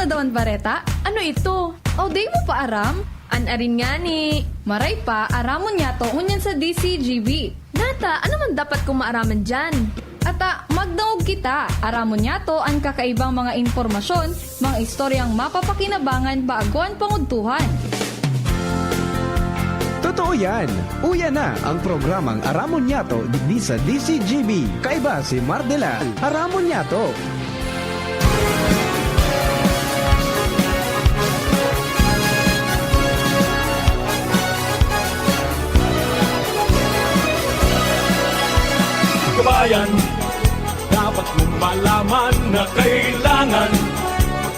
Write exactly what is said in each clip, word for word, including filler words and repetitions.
Don Bareta, ano ito? O, di mo pa aram? An arin ngani. Maray pa, aramon niyato ngunyan sa D C G B. Nata, ano man dapat kong maaraman diyan? Ata, magdangog kita. Aramon niyato an kakaibang mga impormasyon, mga istoryang mapapakinabangan bago an pangudtuhan. Totoo yan! Uya na ang programang Aramon Niyato digdi sa D C G B. Kaiba si Mardela. Aramon Niyato. Kabayan, dapat mong malaman na kailangan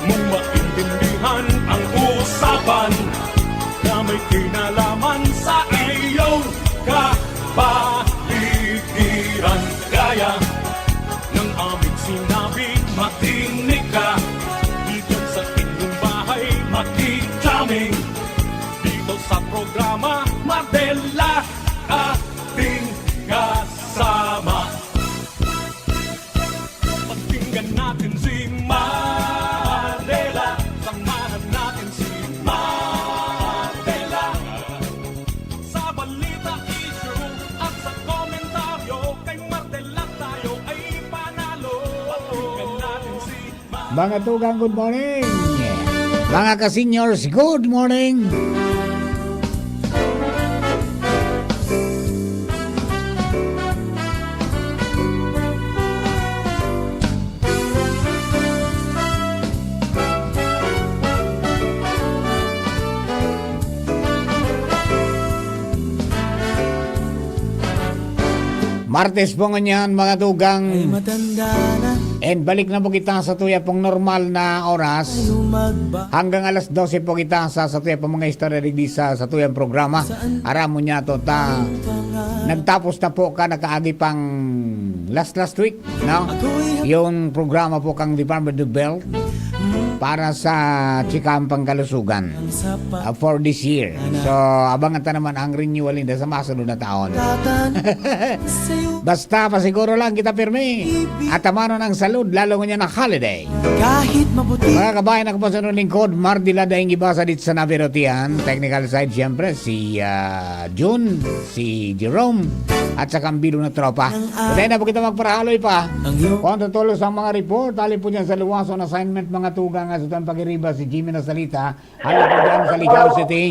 mong maintindihan ang usapan na may kinalaman sa iyong kapaligiran. Gaya ng aming sinabi, makinig ka. Dito sa inyong bahay, makikita dito sa programa, Mardela, ating kasama. Pakinggan natin si Mardela, samahan natin si Mardela. Sa balita, issue, at sa komentaryo, kay Mardela tayo ay panalo. Pakinggan natin si Mardela. Mga tugang, good morning! Mga ka-seniors, good morning! Martes po ngunyan, mga tugang. And balik na po kita sa tuya pong normal na oras. Hanggang alas dose po kita sa, sa tuya pong mga istorya digdi sa, sa tuyang programa. Aram mo niya to, ta. Nagtapos na po ka, nakaagi pang last last week, no? Yung programa po kang Department of Health para sa Chikang Pangkalusugan, uh, for this year. So, abangan ta naman ang renewal ninda sa masunod na taon. Basta pasiguro lang kita pirmi at tamanon ang salud, lalo ngunyan na holiday. Kahit mabuti. Mga kabayan, ako po sa inyong lingkod, Mardi Ladaing Ibasa dit sa Navirotian. Technical side, siyempre, si, ah, Jun, si Jerome, at saka ang bilog na tropa. Patay na po kita magparahaloy pa. Kung tutulos ang mga report, hali po dyan sa luwas on assignment, mga tugang, at sa pag-iriba, si Jimmy Nasalita, hali po dyan sa Ligao City.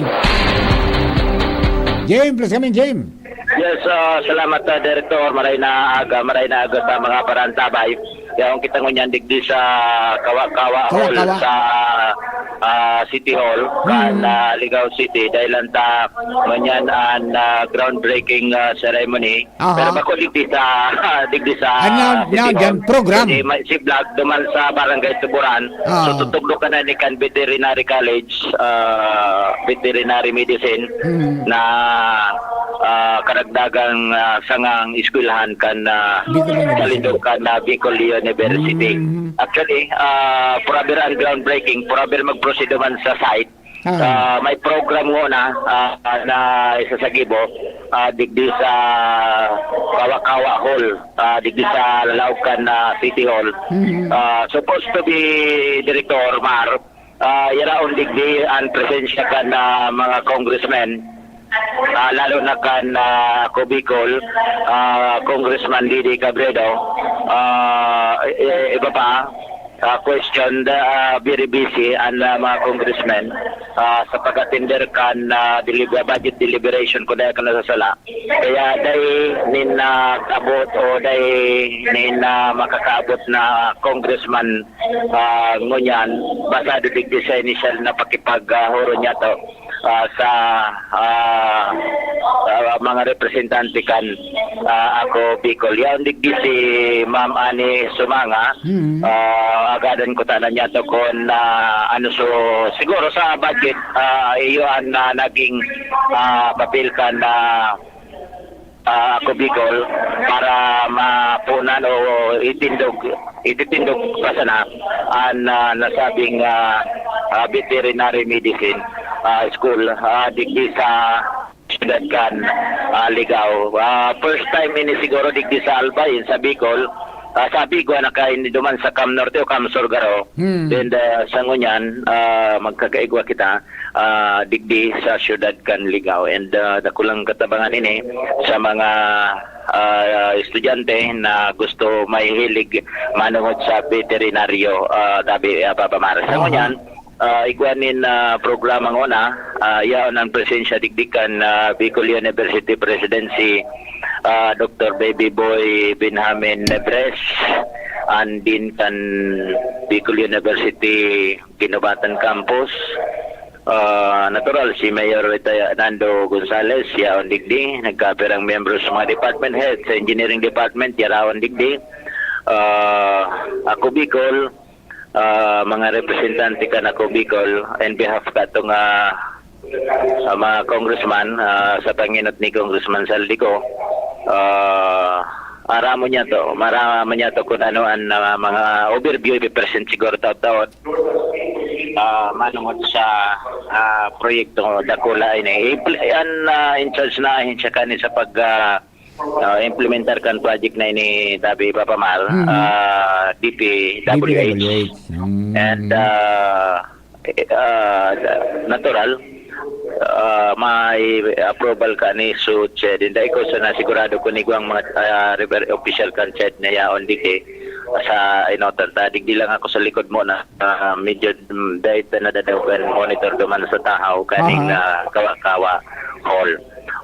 Jim, please come in, Jim. Yes, ah, salamat, ah, Director. Maray na aga, maray na aga sa mga parantabay. Yaon kita ngunyan digdi sa Kawa-Kawa Hall Kawa-Kawa. sa, ah, City Hall, kan, ah, Ligao City. Dahil lang ta ngunyan ang, ah, groundbreaking, ah, ceremony. Aha. Pero bako digdi sa, digdi sa Ah, now- City now Hall. dyan, program. Kasi may, si Vlog, duman sa Barangay Tuburan. Ah. So, tutugdo ka na ni kan veterinary college, ah, veterinary medicine Hmm. na, ah, karagdagang, ah, sangang eskwelahan kan, ah, Bicol University. Balindo, kan, ah, Bicol University. Hmm. Actually, ah, forever ang groundbreaking, forever mag-proceed naman sa site. Ah. Ah, may program ngona, ah, na isa sa gibo, ah, digdi sa Kawa-Kawa Hall, ah, digdi sa Laocan na City Hall. Mhm. Ah, supposed to be, Director Mar, ah, yaraon digdi ang presensya kan, ah, mga congressmen, ah, lalo na kan, ah, Cubicol, ah, Congressman Didi Cabredo, ah, i- iba pa, ah, question, ah, very busy ang, ah, mga congressmen, ah, sa pag-attender kan, ah, deliber- budget deliberation, kung dai ako nasasala. Kaya dai nin nag-abot o dai nin, ah, makakaabot na congressman, ah, ngunyan, basado digdi sa initial na pakipag, ah, huro niya to, ah, sa, ah, ah, mga representante kan, ah, Ako Bicol. Yaon digdi si Ma'am Annie Sumanga. Mhm. Ah, agadan ko tanan niya to kung, ah, ano, so, siguro sa budget, ah, iyo ang, ah, naging, ah, papel kan, ah, ah, Ako Bicol para mapunan o itindog, ititindog pa sana ang, ah, nasabing, ah, ah, veterinary medicine, ah, school, ah, digdi sa siyudad kan, ah, Ligao. Ah, first time ini siguro digdi sa Albay, sa Bicol, Ah, sabi ko, nakain duman sa Cam Norte o Cam Sur garo. Hmm. Then, ah, sa ngunyan, ah, magkakaigwa kita, ah, digdi sa siyudad kan Ligao. And, ah, dakulang katabangan ini sa mga, ah, estudyante na gusto mahihilig manungod sa veterinaryo, ah, tabi, ah, Papa Mar. Sa Aha. ngunyan, ah, igwa nin, ah, programa ngona, ah, yaon ang presensya digdi kan, ah, Bicol University Presidency, ah, Doktor Baby Boy Benjamin Nebres, and din kan Bicol University Guinobatan Campus. Ah, natural, si Mayor Rita Nando Gonzales, yaon digdi, nagkapirang miyembro sa mga department head, sa engineering department, yaraon digdi. Ah, ako Bicol, ah, mga representante kan Ako Bicol, in behalf kato nga, ah, mga congressman, ah, sa pangenot ni Congressman Zaldy Co, ah, aramon niya to, maraman niya to kung ano ang, ah, mga overview ipipresent siguro taon-taon, ah, manungod sa, ah, proyekto dakula ini. Impl-, an, ah, in charge na ahensya kani sa pag, ah, ah, implementar kan project na ini, tabi, Papa Mar, Mhm. ah, D P W H. D P W H. Mm. And, ah, eh, ah, natural, ah, may approval ka ni su CHED. Hindi ko sa nasigurado kung igwang mga, ah, refer-, official kan CHED na yaon digdi sa inotan ta. Digdi lang ako sa likod mo na, ah, medyo, mm, dahil na nadadaw kan monitor duman sa Tahaw, kaning, Aha. ah, Kawa-Kawa Hall.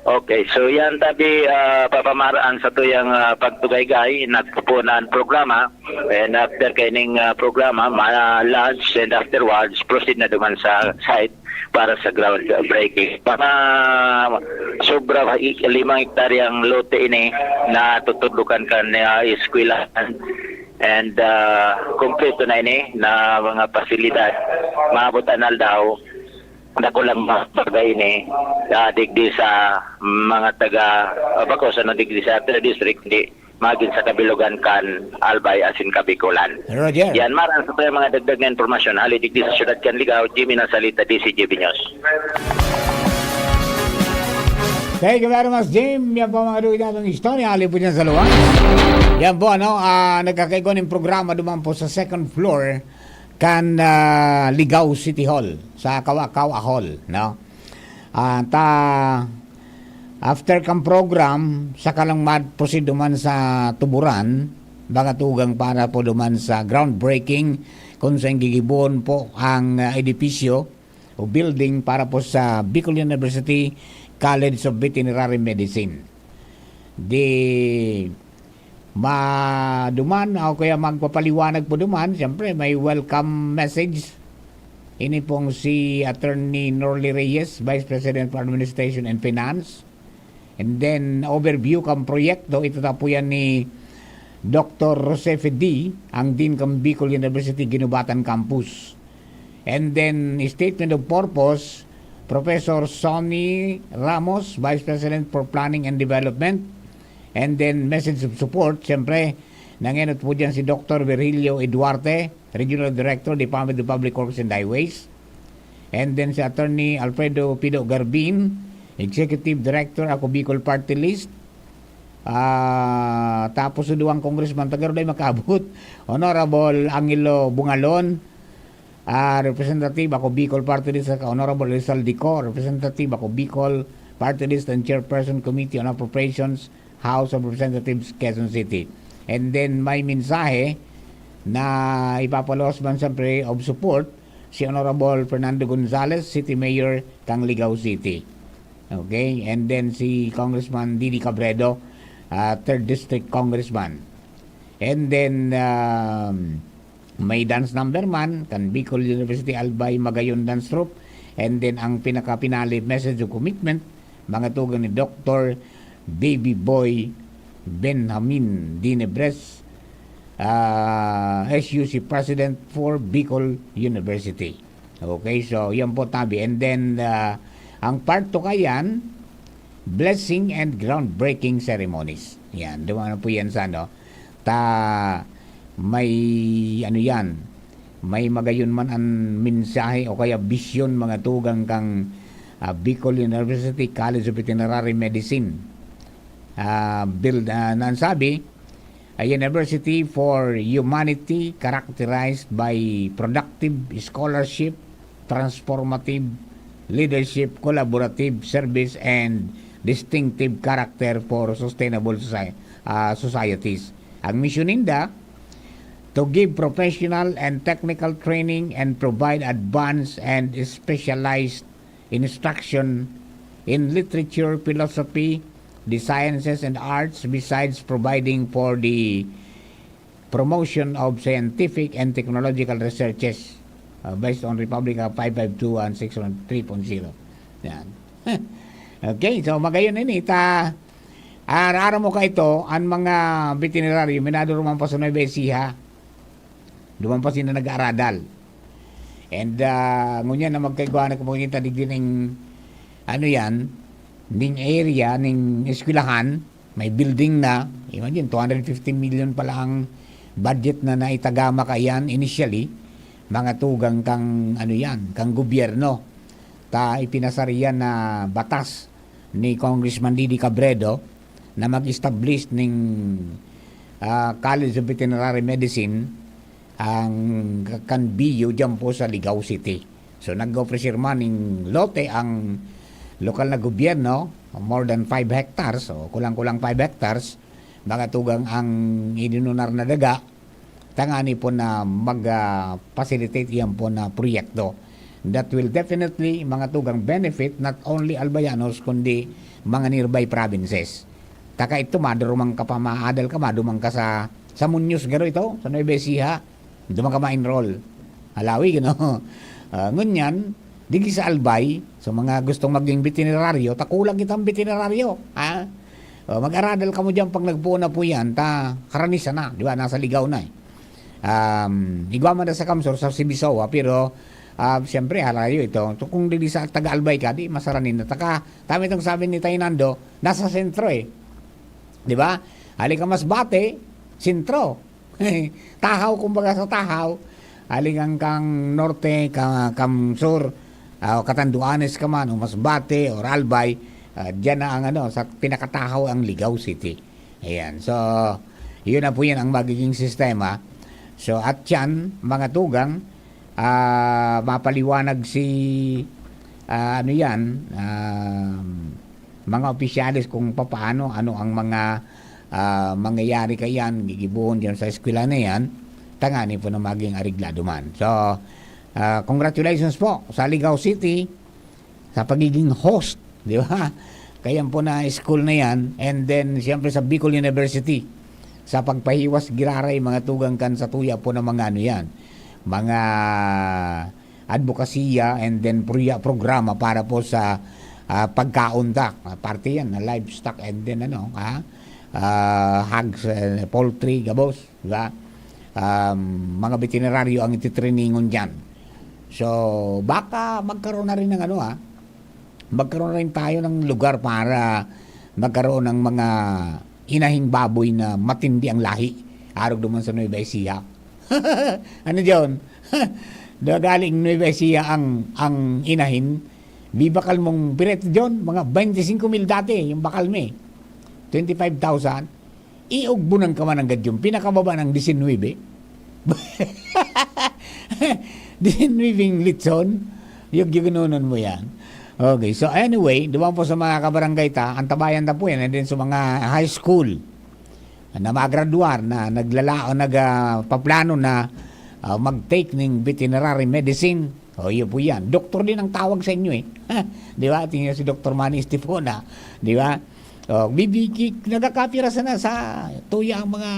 Okay, so yan, tabi, ah, Papa Mar, ang satuyang, ah, pagtugaygay, nagpupunan programa, and after kaining, ah, programa, ma-lunch, and afterwards, proceed na duman sa site para sa groundbreaking. Mga sobra, i-, limang hektaryang lote ini na tutudukan kan, ah, eskwelahan, and, ah, kompleto na ini na mga pasilidad. Maabot an aldaw, dakulang mga bagay ini, ah, digdi sa mga taga, ah, bako sa digdi sa third district, kundi magin sa kabilugan kan Albay asin Kabikolan. Roger. Yan, maran sa mga dagdag na impormasyon, hali digdi sa siyudad kan Ligao, Jimmy Nasalita, D C G B News. Thank you very much, Jim. Yan po, mga duwid, atong istorya. Hali po dyan sa luwas. Yan po, ano, ah, nagkakaigwa nin programa duman po sa second floor kan, ah, Ligao City Hall, sa Kawa-Kawa Hall, no? Ah, ta, after kan program, saka lang mag-proceed duman sa tuburan, mga tugang para po duman sa groundbreaking, kung saan gigibohon po ang, ah, edipisyo o building para po sa Bicol University College of Veterinary Medicine. Di ma-, duman o kaya magpapaliwanag po duman, siyempre may welcome message. Ini pong si Attorney Norly Reyes, Vice President for Administration and Finance. And then, overview kan proyekto, ito ta po yan ni Doktor Jose Fedi, ang Dean kan Bicol University Guinobatan Campus. And then, statement of purpose, Professor Sonny Ramos, Vice President for Planning and Development. And then, message of support, siyempre, nangenot po dyan si Doktor Virgilio E. Duarte, Regional Director, Department of Public Works and Highways. And then, si Attorney Alfredo Pido Garbin, Executive Director, Ako Bicol Party List. Ah, tapos, sa duwang congressman, taga ron ay makaabot. Honorable Angelo Bungalon, ah, Representative, Ako Bicol Party List, saka Honorable Rizal Dico, Representative, Ako Bicol Party List and Chairperson Committee on Appropriations, House of Representatives, Quezon City. And then may mensahe na ipapaluwas man siyempre of support si Honorable Fernando Gonzales, City Mayor kan Ligao City. Okay? And then si Congressman Didi Cabredo, ah, third District Congressman. And then, um, may dance number man, kan Bicol University Albay Magayon Dance Troupe. And then, ang pinaka-finale message of commitment, mga tugang ni Doktor Baby Boy Benjamin Dinebres, ah, S U C President for Bicol University. Okay, so yan po, tabi. And then, ah, ang part two kayan, blessing and groundbreaking ceremonies. Yan, duman po yan sa ano. Ta, may, ano yan, may magayon man an mensahe o kaya bisyon, mga tugang kan, ah, Bicol University College of Veterinary Medicine. Ah, build, ah, na ang sabi, A university for humanity characterized by productive scholarship, transformative leadership, collaborative service, and distinctive character for sustainable soci- ah, societies. Ang misyon ninda, to give professional and technical training and provide advanced and specialized instruction in literature, philosophy, the sciences, and arts, besides providing for the promotion of scientific and technological researches, uh, based on Republic Act five five two and Section three point zero. Yan. Okay, so magayon ini ta, ah, aram mo ka ito, ang mga veterinaryo, minado ruman pa sa Nueva Ecija. Duman pa sila nag-aaradal. And, ah, ngunyan na magkaigwa na kung makikita digdi ning, ano yan, ning area, ning eskwelahan, may building na. Imagine, two hundred fifty million pala ang budget na naitagama kaiyan initially. Mga tugang kang, ano yan, kang gobyerno. Ta ipinasar yan na batas ni Congressman Didi Cabredo na mag-establish ning, ah, College of Veterinary Medicine ang kan B U diyan po sa Ligao City. So, nag-offer man ning lote ang lokal na gobyerno, more than five hectares, o kulang-kulang five hectares, mga tugang ang idinunar na daga, tangani po na mag, ah, facilitate iyan po na proyekto. That will definitely, mga tugang, benefit not only Albayanos, kundi mga nearby provinces. Taka ito, madurumang ka pa, maadal ka, madumang ka sa, sa Muñoz, garo ito, sa Nueva Ecija. Duman ka ma-enroll. Halawi, gano? Ah, ngunyan, digi sa Albay, sa mga gustong maging veterinaryo, takulang kitang veterinaryo, ha? O, mag-aradal kamo diyan pag nagpuon na po yan, ta karanisan na, di ba? Nasa Ligao na eh. Um, igwa man na sa Kamsur, sa Sibisowa, pero, ah, siyempre, halayo ito. To, kung dili sa taga-Albay ka, di masaranin na taka. Tama itong sabi ni Tay Nando, nasa sentro eh. Di ba? Hali ka Masbate, sentro. Tahaw, kumbaga sa Tahaw, hali kang, kang Norte, ka, Kamsur, ah, Catanduanes ka man, o Masbate, or Albay, ah, diyan na ang ano, sa pinakatahaw ang Ligao City. Ayan. So, yun na po yan ang magiging sistema. So, at yan, mga tugang, ah, mapaliwanag si, ah, ano yan, um, mga opisyales kung papaano, ano ang mga, ah, mangyayari kayan, gigibohon diyan sa eskwela na yan, tangani po na maging areglado man. So, ah, congratulations po sa Ligao City sa pagiging host, di ba? Kayan po na school na yan, and then, siyempre, sa Bicol University, sa pagpahiwas giraray, mga tugang kan sa tuya po ng mga ano yan, mga advokasya, and then proya-, programa para po sa, ah, pagkaon ta. Ah, parte yan na livestock and then ano, ha? Ah, hogs, eh, poultry, gabos, di ba? Um, mga veterinaryo ang ititriningon diyan. So, baka magkaroon na rin ng ano, ah, magkaroon na rin tayo ng lugar para magkaroon ng mga inahing baboy na matindi ang lahi. Arog naman sa Nueva Ecija. Ano, John? Daw galing Nueva Ecija ang, ang inahin. Bibakal mong piret, John, mga twenty-five mil dati, yung bakal mi. Twenty-five thousand. Iugbunan ka man ang gadyong pinakababa ng disinuybe. Disinuybe litson. Yung giganonon mo yan. Okay, so anyway, duman po sa mga kabarangay ta, antabayan ta po yan, and then sa mga high school na magraduar na naglala o nag, ah, paplano na, ah, mag-take ng veterinary medicine, o, iyo po yan. Doktor din ang tawag sa inyo eh. Di ba? Tingnan si Doktor Manny Estefona. Di ba? O, bibiki, nagkakapira sana sa tuya ang mga,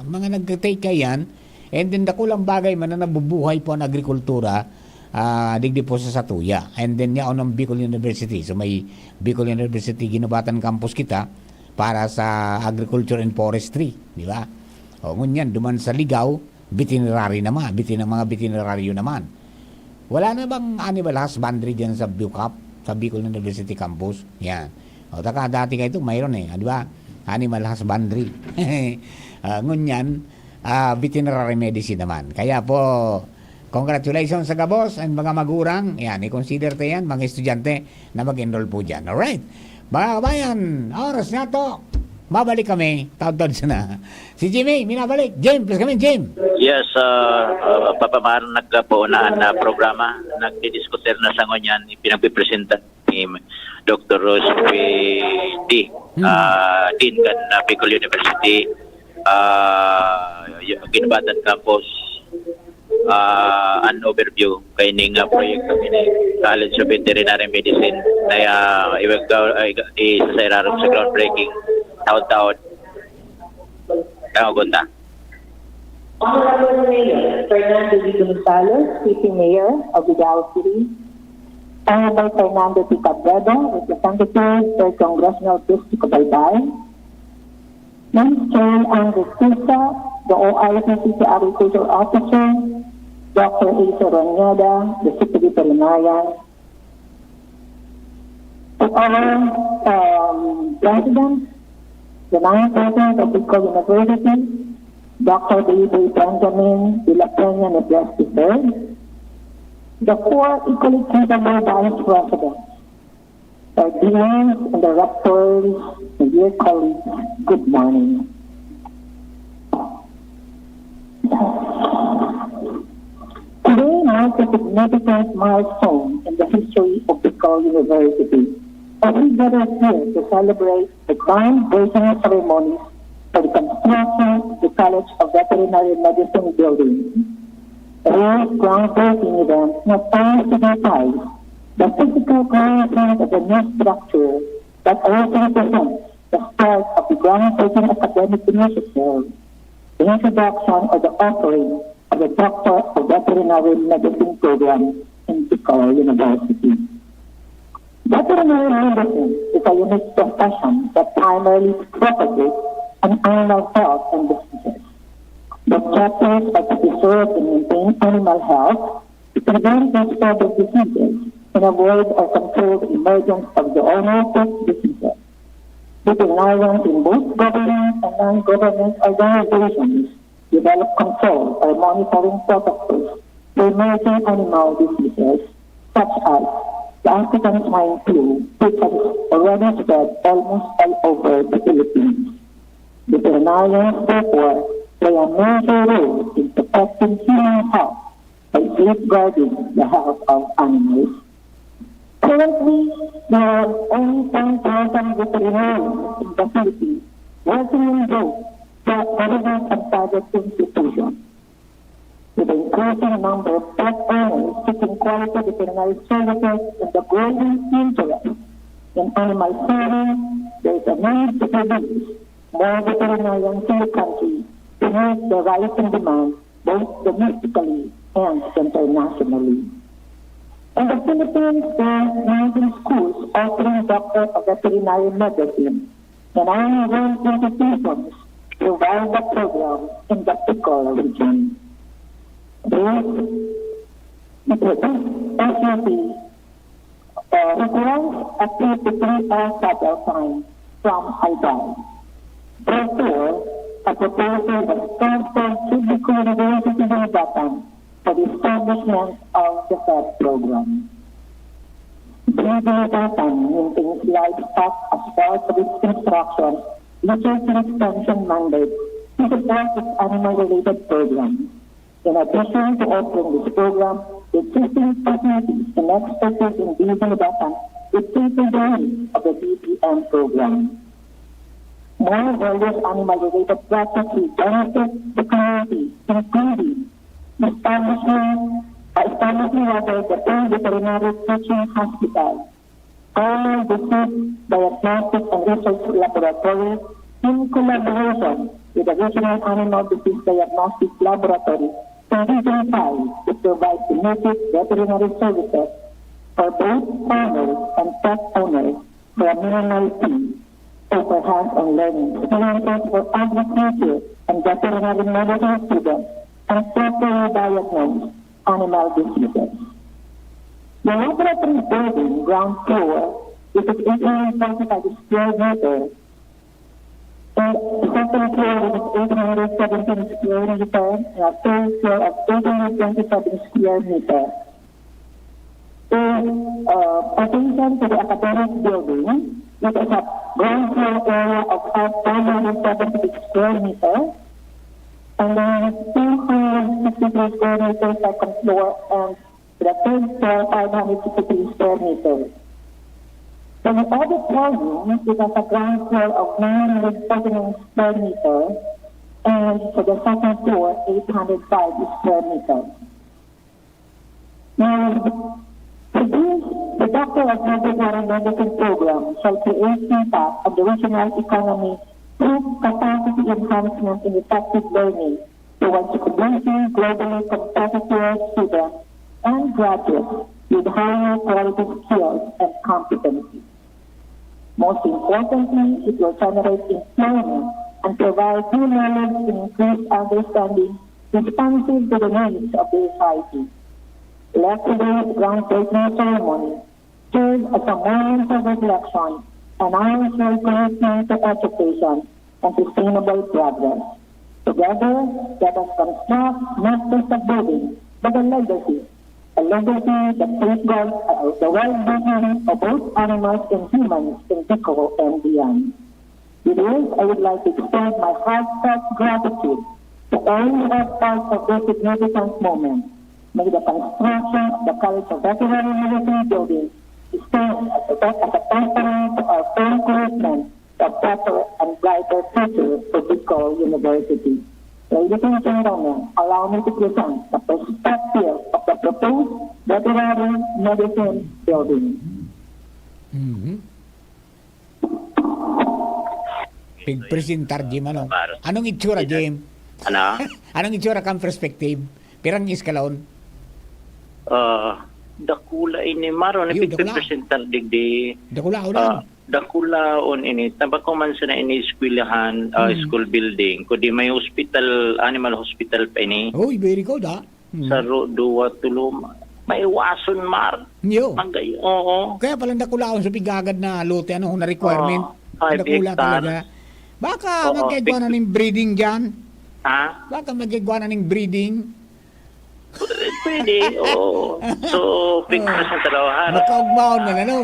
mga nag-take kaiyan. And then, dakulang bagay man na nabubuhay po ang agrikultura, ah, digdi po sa, sa tuya. And then, yaon ang Bicol University. So, may Bicol University Guinobatan Campus kita para sa agriculture and forestry, di ba? O, ngunyan, duman sa Ligao, veterinary naman, veterin-, mga veterinaryo naman. Wala na bang animal husbandry diyan sa BUCAP, sa Bicol University Campus? Yan. O, taka dati ka ito, mayroon eh, di ba? Animal husbandry. Ah, ngunyan, ah, veterinary medicine naman. Kaya po, congratulations sa gabos and mga magurang. Yan, i-consider ta yan, mga estudyante na mag-enroll po dyan. Alright. Mga kabayan, oras na to. Babalik kami, taon-taon sana. Si Jimmy, minabalik. Jim, please kami, Jim. Yes, uh, uh, Papa Mar, nagkapaunahan na programa. Nagdidiskutir na sa ngunyan, ipinagpipresenta ni Doctor Rose P. D. Uh, Dean kan uh, Bicol University, uh, Guinobatan Campus, uh, an overview kaining uh, proyekto ini, College of Veterinary Medicine, na uh, iwag, uh, isa sa irarom sa groundbreaking taon-taon. Tawagon ta. Honorable Mayor Fernando G. Gonzalez, City Mayor of Davao City, Honorable Fernando T. Cabrera, Representative, Third Congressional District of Albay, Mister Andrew Cusa, the O I C C Agriculture Officer, Doctor Ace Roneda, the City Veterinarian, to our um, President, the Vice President of Bicol University, Doctor David Benjamin de la Peña Negros the third, the four equally capable Vice Presidents, the deans and the rectors, my dear colleagues, good morning. Today marks a significant milestone in the history of Bicol University, as we gather here to celebrate the groundbreaking ceremonies for the construction of the College of Veterinary Medicine building. This groundbreaking event not only signifies the physical creation of the new structure, but also represents the start of the groundbreaking academic initiative, the introduction or the offering of the Doctor of Veterinary Medicine program in Bicol University. Veterinary medicine is a unique profession that primarily focuses on animal health and diseases. The objectives are to preserve and maintain animal health, to prevent and spread of diseases, and avoid or control the emergence of zoonotic diseases. Veterinarians in both government and non-government organizations develop control or monitoring protocols for emerging animal diseases such as the African swine flu, which has already spread almost all over the Philippines. Veterinarians, therefore, play a major role in protecting human health by safeguarding the health of animals. Currently, there are only ten thousand veterinarians in the Philippines working in both the government and private institutions. With the increasing number of pet owners seeking quality veterinary services and the growing interest in animal farming, there is a need to produce more veterinarians in the country to meet the rising demand both domestically and internationally. In the Philippines, there are nineteen schools offering Doctor of Veterinary Medicine, and only one institution provides the program in the Bicol region. This introduced S U P uh, requires a two to three hour travel time from Albay. Therefore, a proposal was transferred to Bicol University Guinobatan for the establishment of the said program. Guinobatan maintains livestock as part of its construction, research and expansion mandate to support its animal-related programs. In addition to offering this program, the existing facilities and expertise in Guinobatan will fulfill the needs of the B P M program. More various animal-related projects will benefit the community, including establishment, uh, establishing rather the own veterinary teaching hospital, animal disease diagnostic and research laboratory in collaboration with the Regional Animal Disease Diagnostic Laboratory in Region five to provide immediate veterinary services for both farmers and pet owners for a minimal fee, offer hands-on learning experiences for agriculture and veterinary medicine students, and properly diagnose animal diseases. The laboratory building, ground floor, is eight hundred forty-five square meter, and second floor is eight hundred seventeen square meter, and a third floor of eight hundred twenty-seven square meter. In uh, addition to the academic building, It has a ground floor area of five hundred seventy-six square meter, and then two hundred sixty-three square meter second floor and the third floor five hundred sixty-three square meter. For the auditorium, it has a ground floor of nine hundred forty-nine square meter, and for the second floor, eight hundred five square meter. Now, to this, the Doctor of Veterinary Medicine program shall create impact on the regional economy through capacity enhancement in effective learning towards producing globally competitive students and graduates with higher quality skills and competencies. Most importantly, it will generate employment and provide new knowledge and increased understanding responsive to the needs of the society. Let today's groundbreaking ceremony serve as a moment of reflection on our shared commitment to education and sustainable progress. Together, let us construct not just a building, but a legacy. A legacy that safeguards the well-being of both animals and humans in Bicol and beyond. With this, I would like to extend my heartfelt gratitude to all who are part of this significant moment. May the construction of the College of Veterinary Medicine building stand as a, as a testament to our firm commitment to a better and brighter future for Bicol University. Ladies and gentlemen, allow me to present the perspective of the proposed veterinary medicine building. Mhm. Pigpresentar, Jim, ano? Anong itsura, Jim? Ano? Anong itsura kang perspective? Pirang eskalon? Ah, dakula ini, Maro. Ni Iyo, dakula. Pigpresentar digdi. Dakula, Ah, ulan. Dakulaon ini. Tabako man sana ini eskwelahan, ah, Hmm. school building. Kundi may hospital, animal hospital pa ini. Uy, very good, ha? Hmm. Saro, duwa, tulo. Maiwason, Mar. Yo. Magay, oo. Kaya pala dakulaon sa pigagad na lote, ano, na requirement. Oo, five Dakula hectares. Talaga. Baka Oo, magkaigwa na big- ning breeding dyan. Ha? Baka magkaigwa na ning breeding. Pwede, oo. So, pigpresentar daw, ha? Makaugmaon man, ano?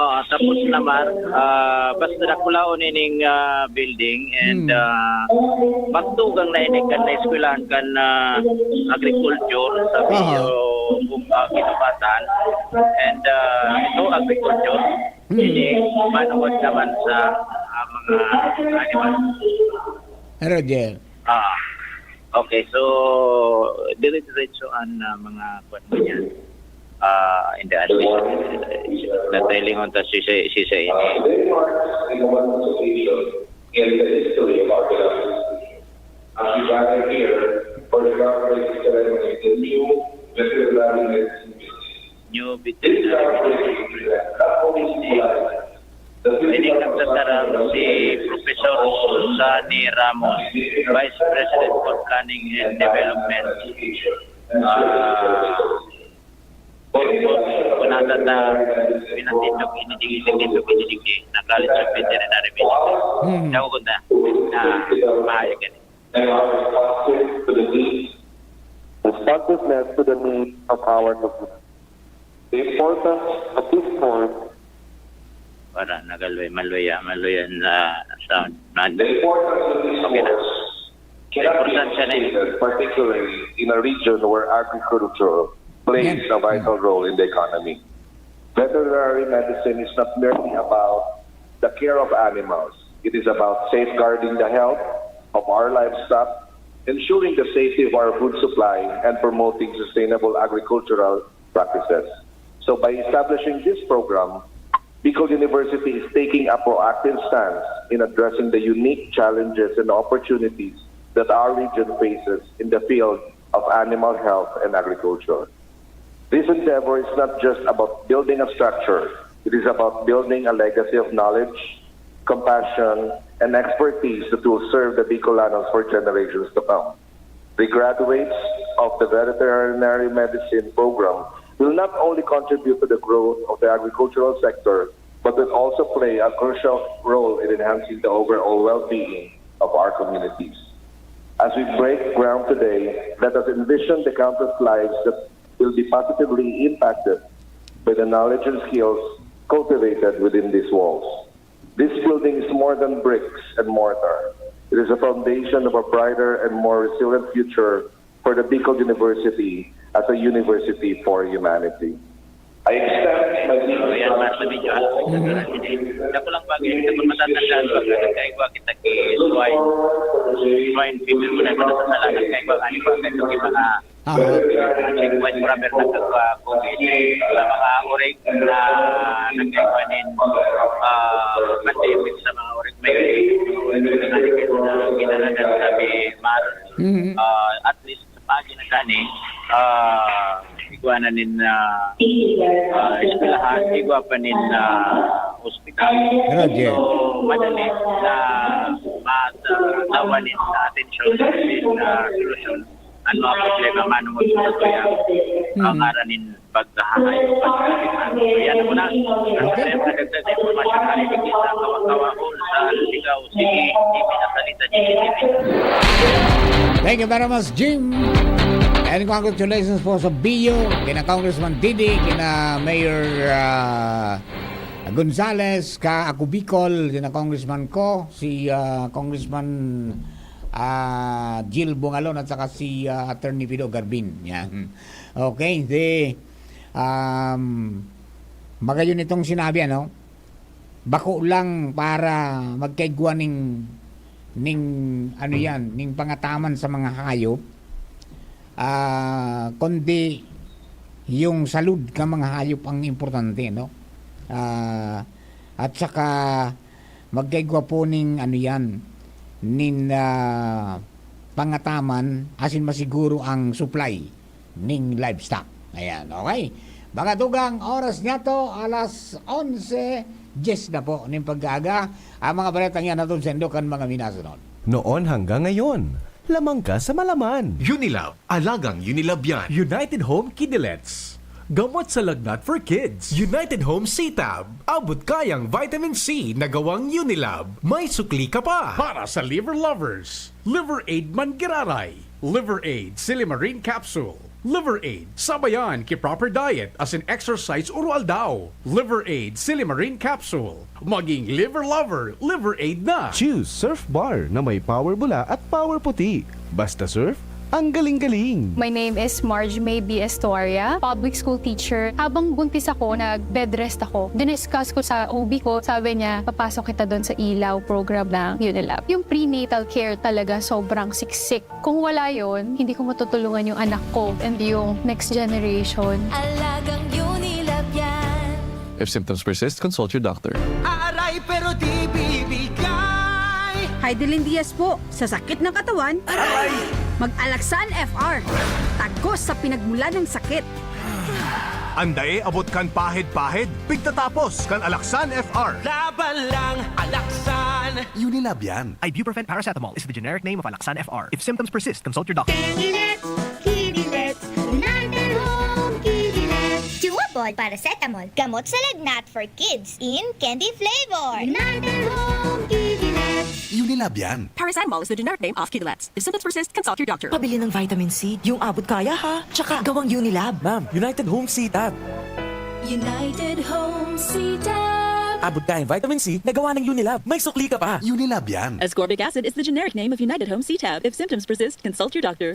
Oo, tapos naman, ah, basta dakulaon ining ah, building and Hmm. ah, magtugang na ini kan na eskwelahan kan ah, agriculture, sabi Aha. o kung ah, kinubatan. And ah, ito, agriculture, Hmm. ini manungod naman sa ah, mga animal. Roger. Ah, okay, so dire-diretso ang ah, mga kwan mo niyan. Ah, hindi, ano, natailingon ta si si si ini. In the history of our Philippines. As we gather here for the groundbreaking ceremony of the new veterinary medicine building. New This veterinary groundbreaking event not only symbolizes the Ini physical nagtatarang si Professor Sunny Ramos, Vice President for Planning and Development. Ah, Kunata ta pinatindog ini digdi, pinatindog ini digdi na College of Veterinary Medicine. Hmm. Daw ko na, na mahayag ini. And our responsive to the needs Responsiveness to the needs of our community. The importance of this form Para nagalway, maluya, maluya na sound. Na, The importance of this Okay na. force cannot be Importansya na yun. understated, particularly in a region where agriculture plays Yan. a vital role in the economy. Veterinary medicine is not merely about the care of animals. It is about safeguarding the health of our livestock, ensuring the safety of our food supply, and promoting sustainable agricultural practices. So by establishing this program, Bicol University is taking a proactive stance in addressing the unique challenges and opportunities that our region faces in the field of animal health and agriculture. This endeavor is not just about building a structure, it is about building a legacy of knowledge, compassion, and expertise that will serve the Bicolanos for generations to come. The graduates of the veterinary medicine program will not only contribute to the growth of the agricultural sector, but will also play a crucial role in enhancing the overall well-being of our communities. As we break ground today, let us envision the countless lives that will be positively impacted by the knowledge and skills cultivated within these walls. This building is more than bricks and mortar. It is a foundation of a brighter and more resilient future for the Bicol University as a university for humanity. I extend my deepest gratitude to all. Dako lang bagay, sa pagmatatandaan ko, nagkaigwa kita ki swine, swine fever ko na sa salanan. Nagkaigwa, ano ba, kaya yung mga Aha. White rubber na nagka-COVID, sa mga orig na nagkaigwa nin, ah, pandemic sa mga orig may kinalagan sa may mar. Mhm. Ah, at least sa pagi na gani, ah, igwa na nin, ah, ah, eskwelahan, igwa pa nin, ah, ospital. Grabe. So, madali na mas, ah, tawa nin atensyon, madali na solusyon. An mga problema manongod sa satuya, hmm, ang ngaran nin pagkahahay o pagkahahay. Yan muna. Okay. Ang dagdag na impormasyon na rin sa Kawa-Kawa Hall sa Sigaw City. Ipinasalita ni Jimmy. Thank you very much, Jim. And congratulations po sa Bio, kina Congressman Didi, kina Mayor, ah, Gonzales, ka Ako Bicol, kina Congressman ko, si, ah, Congressman ah, Jill Bungalon at saka si, ah, Attorney Pido Garbin. Yan. Okay, di, um, magayon itong sinabi, ano? Bako lang para magkaigwa ning, ning, ano yan, ning pangataman sa mga hayop, ah, kundi yung salud ka mga hayop ang importante, no? Ah, at saka, magkaigwa po ning ano yan, nin, ah, pangataman, asin masiguro ang supply ning livestock. Ayan, okay. Mga tugang, oras niya to, alas onse dyes na po ning pag-aaga. Ang mga baretang yan hatod saindo kan mga minasunod. Noon hanggang ngayon, lamang ka sa malaman. Unilab, alagang Unilab yan. United Home Kidney Lets. Gamot sa lagnat for kids. United Home C-Tab. Abot kayang vitamin C na gawang Unilab. May sukli ka pa. Para sa liver lovers, Liver Aid man giraray. Liver Aid Silimarin Capsule. Liver Aid, sabayan ki proper diet asin exercise oro-aldaw. Liver Aid Silimarin Capsule. Maging liver lover, Liver Aid na! Choose Surf Bar na may power bula at power puti. Basta surf, ang galing-galing! My name is Marge May B. Estoria, public school teacher. Habang buntis ako, nag-bed rest ako. Diniscuss ko sa O B ko, sabi niya, "Papasok kita doon sa Ilaw program ng Unilab." Yung prenatal care talaga, sobrang siksik. Kung wala yon, hindi ko matutulungan yung anak ko and yung next generation. Alagang Unilab yan. If symptoms persist, consult your doctor. Aaray, pero di bibigay. Heidelin Diaz po, sa sakit ng katawan, Aray! Mag-Alaxan F R. Tagos sa pinagmulan ng sakit. Andae abot kan pahid-pahid, pigtatapos kan Alaxan F R. Laban lang, Alaxan! Unilab yan. Ibuprofen paracetamol is the generic name of Alaxan F R. If symptoms persist, consult your doctor. Kidilets, Kidilets, United Home Kidilets. Duo Bond Paracetamol, gamot sa lagnat for kids in candy flavor. United Home Kidilets. Unilab yan. Paracetamol is the generic name of Kidilets. If symptoms persist, consult your doctor. Pabili ng vitamin C, yung abot kaya ha. Tsaka gawang Unilab. Ma'am, United Home C-Tab. United Home C-Tab. Abot kayang vitamin C na gawa ng Unilab. May sukli ka pa. Unilab yan. Ascorbic acid is the generic name of United Home C-Tab. If symptoms persist, consult your doctor.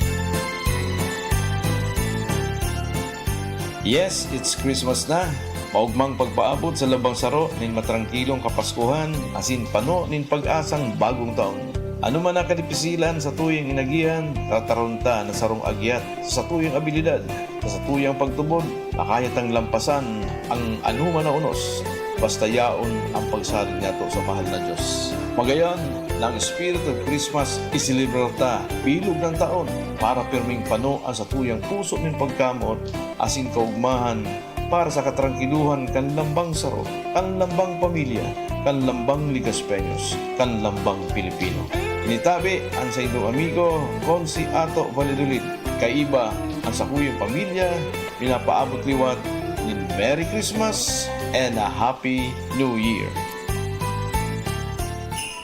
Yes, it's Christmas na. Maogmang pagpaabot sa lambang saro nin matrangkilong Kapaskuhan asin pano nin pag-asang bagong taon. Ano man ang kadipisilan sa tuyang inagihan, tataron ta na sarong agyat sa tuyang abilidad, sa satuyang pagtubod, makaya tang lampasan ang anoman na unos, basta yaon ang pagsalig nato sa mahal na Diyos. Magayon, na ang Spirit of Christmas iselebrar ta bilog ng taon para pirming pano ang satuyang puso nin pagkamot asin kaugmahan para sa katrangkiluhan kan lambang saro, kan lambang pamilya, kan lambang Legazpeños, kan lambang Pilipino. Ini tabi an saindong amigo, Consi Ato Valladolid. Kaiba an sakuyang pamilya, minapaabot liwat nin Merry Christmas and a Happy New Year.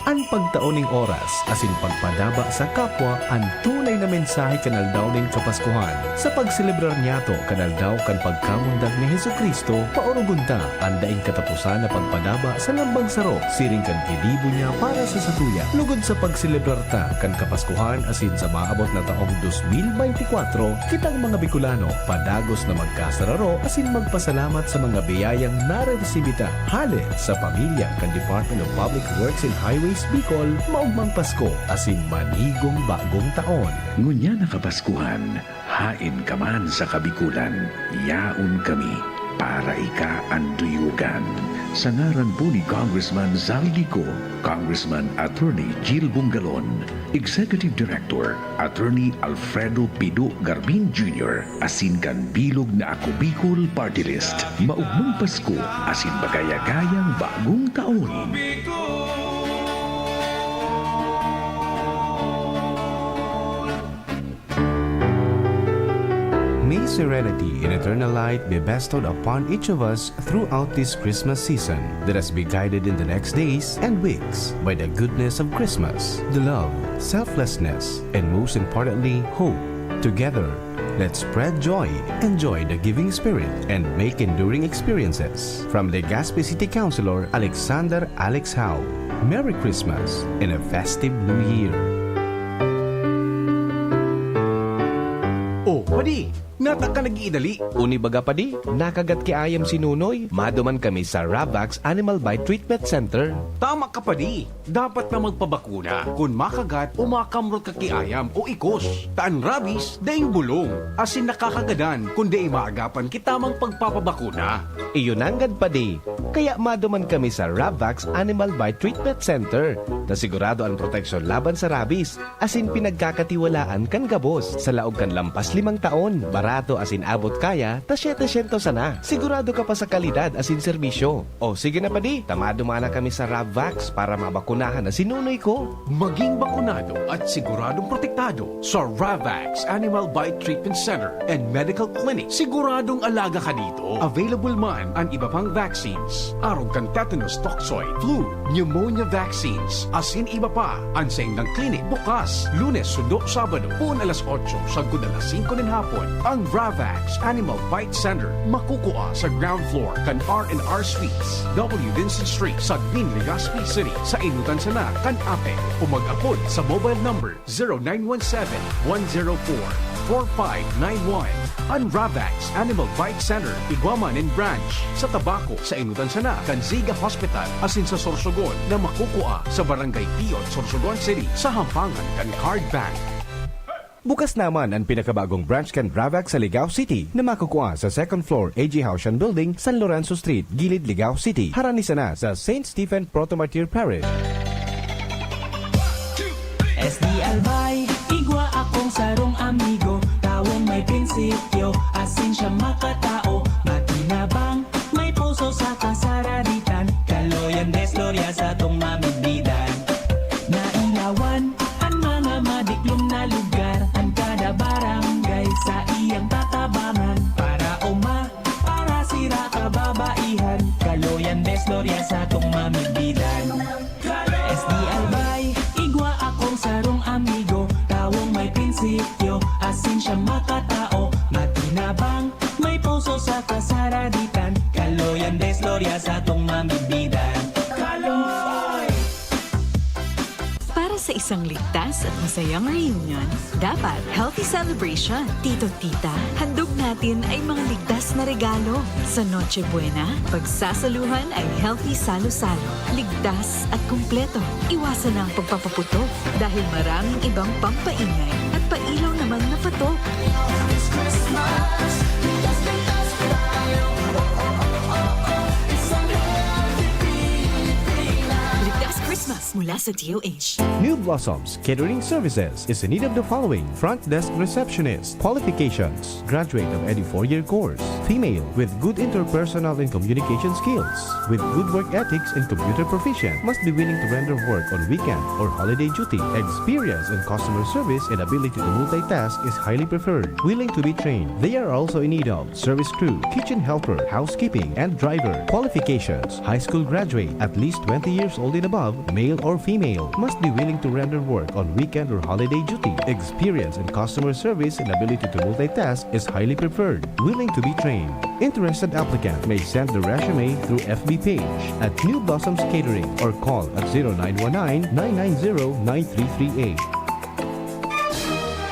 An pagtao ning oras asin pagpadaba sa kapwa an tunay na mensahe kan Aldaw nin Kapaskuhan. Sa pagselebrar niyato kan Aldaw kan Pagkamundag ni Jesu-Cristo, paorogon ta an daing kataposan na pagpadaba sa lambang saro siring kan gigibo niya para sa satuya. Lugod sa pagselebrar ta kan Kapaskuhan asin sa maabot na taong dos mil beintikwatro, kitang mga Bicolano padagos na magkasararo asin magpasalamat sa mga biyayang nareresibi ta hale sa pamilya kan Department of Public Works and Highways Bicol, maogmang Pasko asin manigong bagong taon. Ngunyan na Kapaskuhan, haen ka man sa Kabikulan, yaon kami para ika an duyogan. Sa ngaran po ni Congressman Zaldy Co, Congressman Attorney Gil Bungalon, Executive Director Attorney Alfredo Pido Garbin Junior, asin kan bilog na Ako Bicol Party List, maogmang Pasko asin magaya-gayang bagong taon. May serenity and eternal light be bestowed upon each of us throughout this Christmas season. Let us be guided in the next days and weeks by the goodness of Christmas, the love, selflessness, and most importantly, hope. Together, let's spread joy, enjoy the giving spirit, and make enduring experiences. From Legazpi City Councilor Alexander Alex Howe, Merry Christmas and a festive New Year! Oh, padi! Nata ka nag-iidali? Uni baga, padi? Nakagat ki ayam si Nunoy. Maduman kami sa Ravax Animal Bite Treatment Center. Tama ka, padi. Dapat na magpabakuna kun makagat o makamrot ka ki ayam o ikos. Ta an rabies daing bulong asin nakakagadan kun dai maagapan ki tamang pagpapabakuna. Iyo nanggad, padi. Kaya maduman kami sa Ravax Animal Bite Treatment Center, na sigurado an proteksyon laban sa rabies, asin pinagkakatiwalaan kan gabos. Sa laog kan lampas limang taon, barato asin abot kaya ta setecientos sana. Sigurado ka pa sa kalidad asin serbisyo. O sige na, padi, ta maduman na kami sa Ravax para mabakunahan na si Nunoy ko. Maging bakunado at siguradong protektado sa Ravax Animal Bite Treatment Center and Medical Clinic. Siguradong alaga ka dito. Available man an iba pang vaccines, arog kan tetanus toxoid, flu, pneumonia vaccines, asin iba pa. An saindang klinik bukas Lunes sundo Sabado, poon alas otso sagkod alas singko nin hapon. Ang Ravax Animal Bite Center makukua sa ground floor kan R and R Suites, W Vincent Street, Sagmin, Legazpi City, sa enotan sana kan APEC, o mag-apod sa mobile number zero nine one seven, one zero four, four five nine one. An Ravax Animal Bite Center igwa man nin branch sa Tabaco, sa enotan sana kan Ziga Hospital, asin sa Sorsogon na makukua sa Barangay Piot, Sorsogon City, sa hampangan kan Card Bank. Bukas naman an pinakabagong branch kan Ravax sa Ligao City na makukua sa second floor A G Haushan Building, San Lorenzo Street, Gilid, Ligao City, harani sana sa Saint Stephen Proto-Martyr Parish. S D L Bay, igwa akong sarong amigo, tawong may prinsipyo, asin siya makatao, matinabang, may puso sa kasaraditan, kaloyan, desglorya sa atong mamidbidan. Nailawan an mga madiklom na lugar, an kada barangay sa iyang tatabangan, para uma, para sira kababaihan, kaloyan, desglorya sa atong mamidbidan. S D L Bay, igwa akong sarong amigo, tawong may prinsipyo, asin siya makatao, matinabang, may puso sa kasaraditan, kaloyan, desglorya sa atong mamidbidan. Kaloy! Para sa isang ligtas at masayang reunion, dapat healthy celebration. Tito, tita, handog natin ay mga ligtas na regalo. Sa Noche Buena, pagsasaluhan ay healthy salo-salo. Ligtas at kumpleto. Iwasan na ang pagpapaputok dahil maraming ibang pampaingay at pailaw naman na patok. Ligtas Christmas mula sa D O H. New Blossoms Catering Services is in need of the following: front desk receptionist, qualifications, graduate of any four-year course, female, with good interpersonal and communication skills, with good work ethics and computer proficient, must be willing to render work on weekend or holiday duty. Experience in customer service and ability to multitask is highly preferred. Willing to be trained. They are also in need of service crew, kitchen helper, housekeeping, and driver. Qualifications: high school graduate, at least twenty years old and above, male or female. Must be willing to render work on weekend or holiday duty. Experience in customer service and ability to multitask is highly preferred. Willing to be trained. Interested applicant may send the resume through F B page at New Blossoms Catering or call at zero nine one nine, nine nine zero, nine three three eight.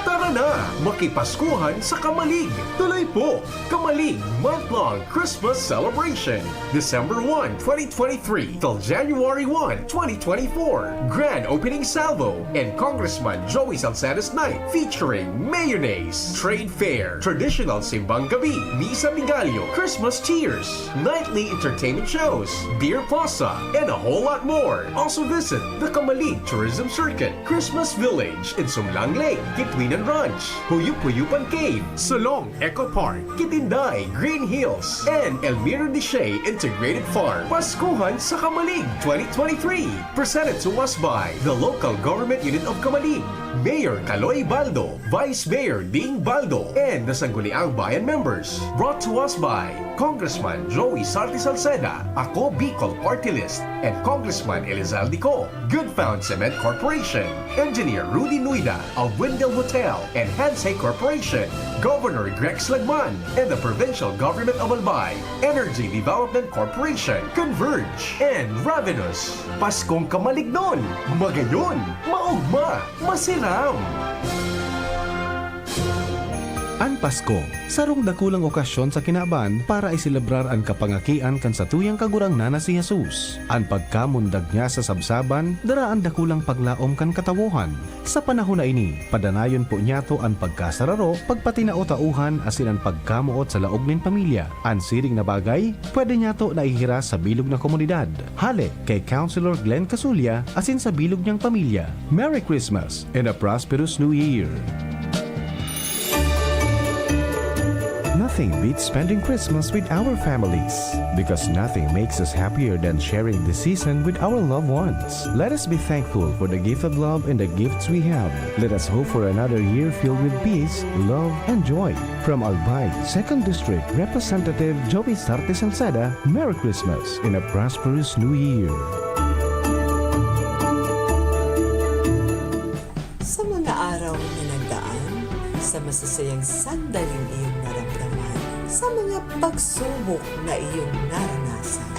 Tara na! Makipaskuhan sa Kamalig! Tuloy po! Kamalig Month-Long Christmas Celebration, December one, twenty twenty-three till January one, twenty twenty-four. Grand Opening Salvo and Congressman Joey Salcedo's Night featuring Mayonnaise, Trade Fair, Traditional Simbang Gabi, Misa Migalio, Christmas Cheers, nightly entertainment shows, beer plaza, and a whole lot more. Also visit the Kamalig Tourism Circuit, Christmas Village, Insumlang Lake, Kitwinan Ranch, Huyup-Huyupan Cave, Solong Eco Park, Kitinday, Green Hills, and Elmiro Deshay Integrated Farm. Paskuhan sa Kamalig twenty twenty-three. Presented to us by the Local Government Unit of Kamalig, Mayor Kaloy Baldo, Vice Mayor Ding Baldo, and the Sangguniang Bayan members. Brought to us by Congressman Joey Sarte Salceda, Ako Bicol Party List, and Congressman Elizalde Co. Good Found Cement Corporation, Engineer Rudy Nuida of Windel Hotel and Hansei Corporation, Governor Grex Lagman, and the Provincial Government of Albay, Energy Development Corporation, Converge, and Ravenous. Paskong kamalignon, magayon, maugma, masiram! An Pasko, sarong dakulang okasyon sa kinaban para iselebrar an kapangakian kan satuyang Kagurangnan na si Jesus. An pagkamundag niya sa sabsaban dara an dakulang paglaom kan katawohan. Sa panahon na ini, padanayon po niyato an pagkasararo, pagpatinao-taohan asin an pagkamoot sa laog nin pamilya. An siring na bagay, pwede niyato naihiras sa bilog na komunidad. Hale kay Councilor Glenn Casulla asin sa bilog niyang pamilya. Merry Christmas and a prosperous New Year! Nothing beats spending Christmas with our families, because nothing makes us happier than sharing this season with our loved ones. Let us be thankful for the gift of love and the gifts we have. Let us hope for another year filled with peace, love, and joy. From Albay, Second District, Representative Joey Sarte Salceda, Merry Christmas and a prosperous New Year! Sa mga araw na nagdaan, sa masasayang sandaling iyong naramdaman, sa mga pagsubok na iyong naranasan,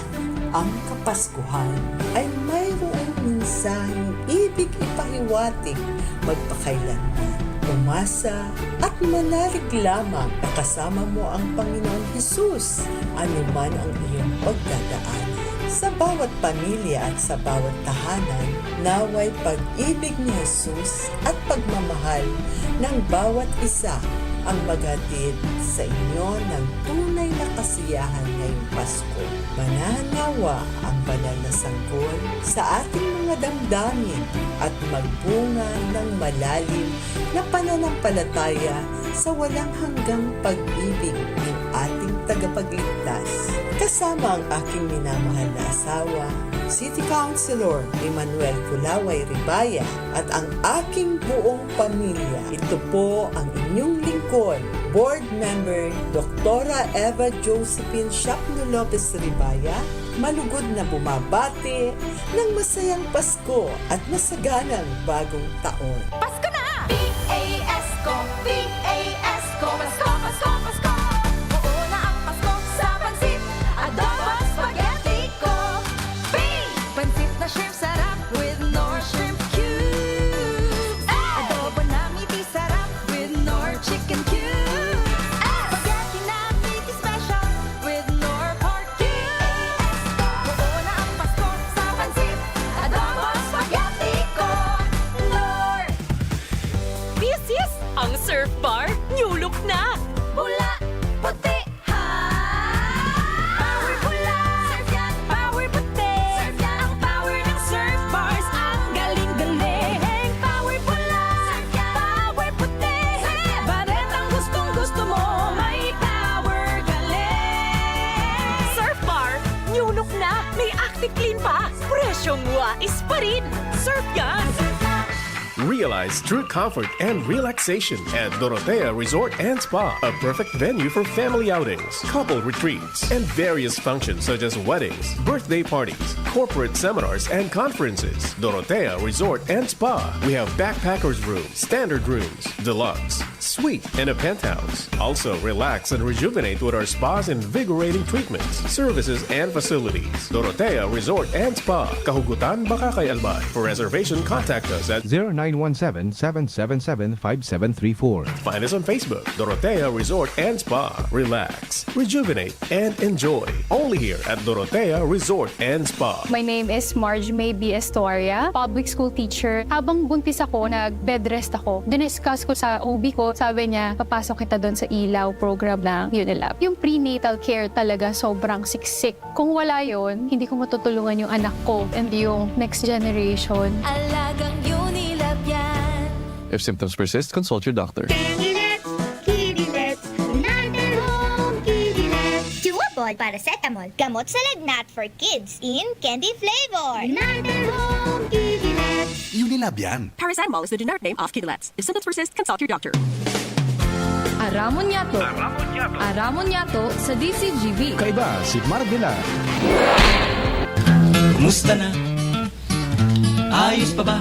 ang Kapaskuhan ay mayroong mensaheng ibig ipahiwatig magpakailanman. Umasa at manalig lamang na kasama mo ang Panginoong Hesus, anuman ang iyong pagdadaanan. Sa bawat pamilya at sa bawat tahanan, naway pag-ibig ni Jesus at pagmamahal ng bawat isa ang maghatid sa inyo ng tunay na kasiyahan ngayong Pasko. Manahan nawa ang banal na sanggol sa ating mga damdamin at magbunga ng malalim na pananampalataya sa walang hanggang pag-ibig ng ating Tagapagligtas. Kasama ang aking minamahal na asawa, City Councilor Emmanuel Kulaway Ribaya, at ang aking buong pamilya. Ito po ang inyong lingkod, Board Member Doktora Eva Josephine Shapno Lopez Ribaya, malugod na bumabati ng masayang Pasko at masaganang Bagong Taon. Pasko na! P A S ko, P A S ko, Pasko, Pasko, Pasko! Buo na ang Pasko sa pansit, adobo, spaghetti ko. P! Pansit na shrimp sarap with Knorr shrimp cubes. Adobo na meaty sarap with Knorr chicken cubes. Spaghetti na meaty special with Knorr pork cubes. Buo na ang Pasko sa pansit, adobo, spaghetti ko. Knorr! This is ang Surf Bar New Look na! Pula, puti, ha! Power pula! Surf yan! Power puti! Surf yan! Ang power ng Surf Bars, ang galing-galing! Power pula! Surf yan! Power puti! Surf yan! Baretang gustong-gusto mo, may power galing! Surf Bar New Look na! May Active Clean pa! Presyong wais pa rin! Surf yan! Surf yan! Realize true comfort and relaxation at Dorotea Resort and Spa, a perfect venue for family outings, couple retreats, and various functions such as weddings, birthday parties, corporate seminars, and conferences. Dorotea Resort and Spa. We have backpackers room, standard rooms, deluxe, suite, and a penthouse. Also, relax and rejuvenate with our spa's invigorating treatments, services, and facilities. Dorotea Resort and Spa, Kahugutan, Bacacay, Albay. For reservation, contact us at zero nine one seven, seven seven seven, five seven three four. Find us on Facebook, Dorotea Resort and Spa. Relax, rejuvenate, and enjoy. Only here at Dorotea Resort and Spa. My name is Marge May B. Estoria, public school teacher. Habang buntis ako, nag-bed rest ako. Diniscuss ko sa O B ko, sabi niya, "Papasok kita doon sa ilaw program ng Unilab." Yung prenatal care talaga, sobrang siksik. Kung wala yon, hindi ko matutulungan yung anak ko and yung next generation. Alagang Unilab yan. If symptoms persist, consult your doctor. Kidilets, Kidilets, United Home Kidilets. Duopod paracetamol, gamot sa lagnat for kids in candy flavor. United Home Kidilets. Unilab yan. Paracetamol is the generic name of Kidilets. If symptoms persist, consult your doctor. Aramon Yato. Aramon Yato sa D C G B. Kaiba si Marvela. Kumusta na? Ayos pa ba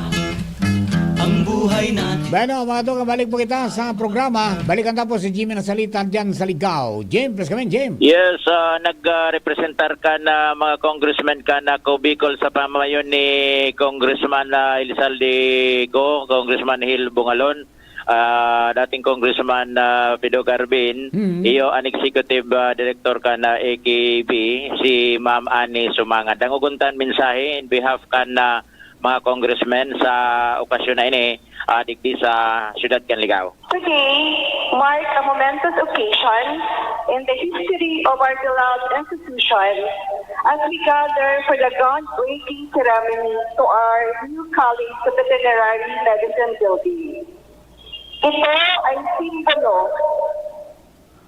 ang buhay natin? Bueno, mga tol, kabalik po kita sa programa. Balikan ta po si Jimmy na salita dyan sa Ligao. Jim, please come in, Jim. Yes, ah, nag-representar ka na mga congressman ka na ko Bicol sa pamayon ni Congressman, ah, Elizalde Co, Congressman Hil Bungalon, ah, dating Congressman, ah, Pido Garbin, Mm. iyo an executive, ah, director ka na A K B, si Ma'am Annie Sumanga. Dangogon tan mensahe in behalf kan, ah, mga congressmen sa okasyon na ini, ah, digdi sa siyudad kan Ligao. Today marks a momentous occasion in the history of our beloved institution as we gather for the groundbreaking ceremony to our new College of Veterinary Medicine building. Ito ay simbolo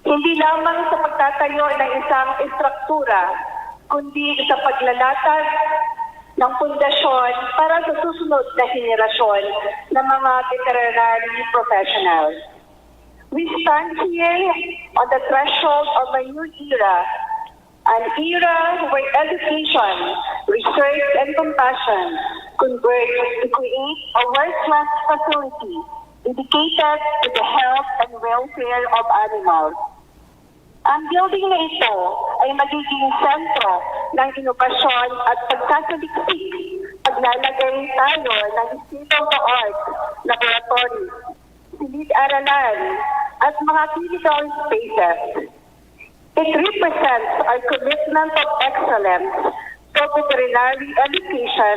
hindi lamang sa pagtatayo ng isang estruktura, kundi sa paglalatag ng pundasyon para sa susunod na henerasyon ng mga veterinary professionals. We stand here on the threshold of a new era, an era where education, research, and compassion converge to create a world-class facility dedicated to the health and welfare of animals. Ang building na ito ay magiging sentro ng inobasyon at pagsasaliksik. Paglalagay tayo ng state-of-the-art laboratories, silid-aralan, at mga clinical spaces. It represents our commitment of excellence to veterinary education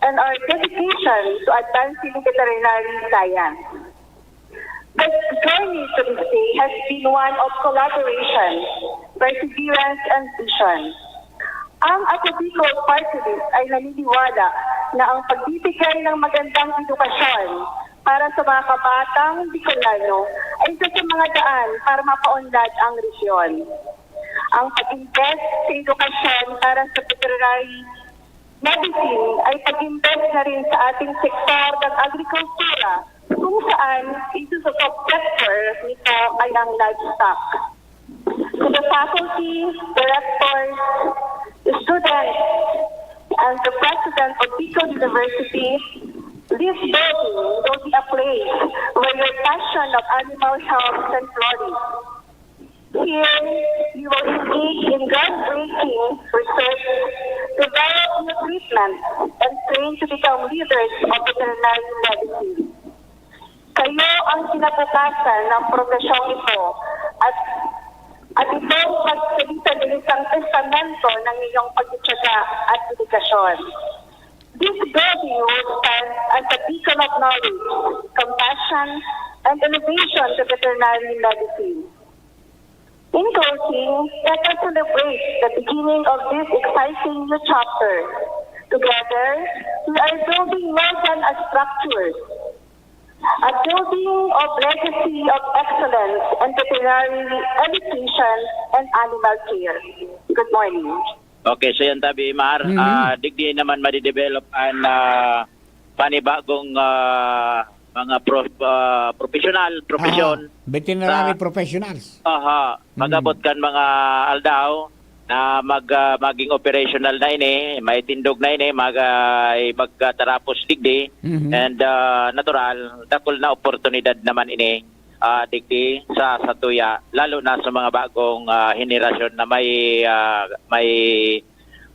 and our dedication to advancing veterinary science. The journey to this day has been one of collaboration, perseverance, and vision. Ang Ako Bicol Party List ay naniniwala na ang pagbibigay ng magandang edukasyon para sa mga kabatang Bicolano ay isa sa mga daan para mapaunlad ang rehiyon. Ang pag-invest sa edukasyon para sa veterinary medicine ay pag-invest na rin sa ating sektor ng agrikultura, kung saan isa sa subsector nito ay ang livestock. To the faculty, directors, students, and the president of Bicol University, this building will be a place where your passion of animal health can flourish. Here, you will engage in groundbreaking research, develop new treatments, and train to become leaders of veterinary medicine. Kayo ang kinabukasan ng profesyong ito at, at itong pagsalita ng isang testamento ng inyong pagtitiyaga at dedikasyon. This building will stand as a beacon of knowledge, compassion, and innovation to veterinary medicine. In closing, let us celebrate the beginning of this exciting new chapter. Together, we are building more than a structure, a building of legacy of excellence and veterinary education and animal care. Good morning. Okay, so yan tabi, Mar. Mhm. Ah, digdi naman madidevelop an, ah, panibagong, ah, mga pro-, ah, professional, profesyon. Ah, veterinary Sa- professionals. Aha, Mm. magabot kan mga aldaw na mag, ah, maging operational na ini, may tindog na ini, mag, ah, magtarapos digdi, Mhm. and, ah, natural, dakul na oportunidad naman ini, ah, digdi sa, sa tuya, lalo na sa mga bagong, ah, henerasyon na may, ah, may,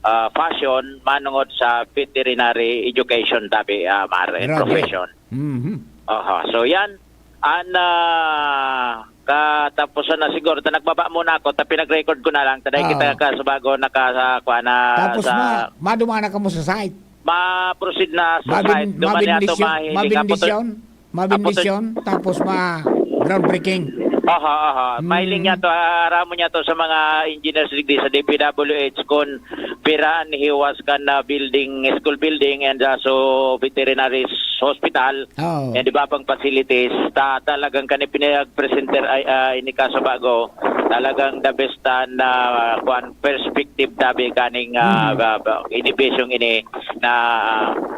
ah, passion manungod sa veterinary education, tabi, ah, Mar, eh, Grabe. profession. Mhm. Aha, so yan. An, ah, katapusan na siguro. Ta nagbaba muna ako, ta pinag-record ko na lang. Ta dahil Oo. kita ka sa bago naka, sa, kuha na Tapos sa... ma, maduman na kamo sa site. Ma-proceed na sa Mabin, site. Duman niya ito mabindisyon, mahiling. mabindisyon, Apo to- mabindisyon, tapos ma-groundbreaking. Aha, aha. Mm. Mahiling niya to, ah, aramo niya to sa mga engineers digdi sa D P W H kun pira an hiwas kan, ah, building, school building and, ah, so veterinary hospital. Oh. And iba pang facilities, ta, talagang kani pinag-presenter ay, ah, ini kaso bago, talagang the best na, kuan, perspective tabi kaning, ah, Mhm. ba, ba, edifisyong ini na,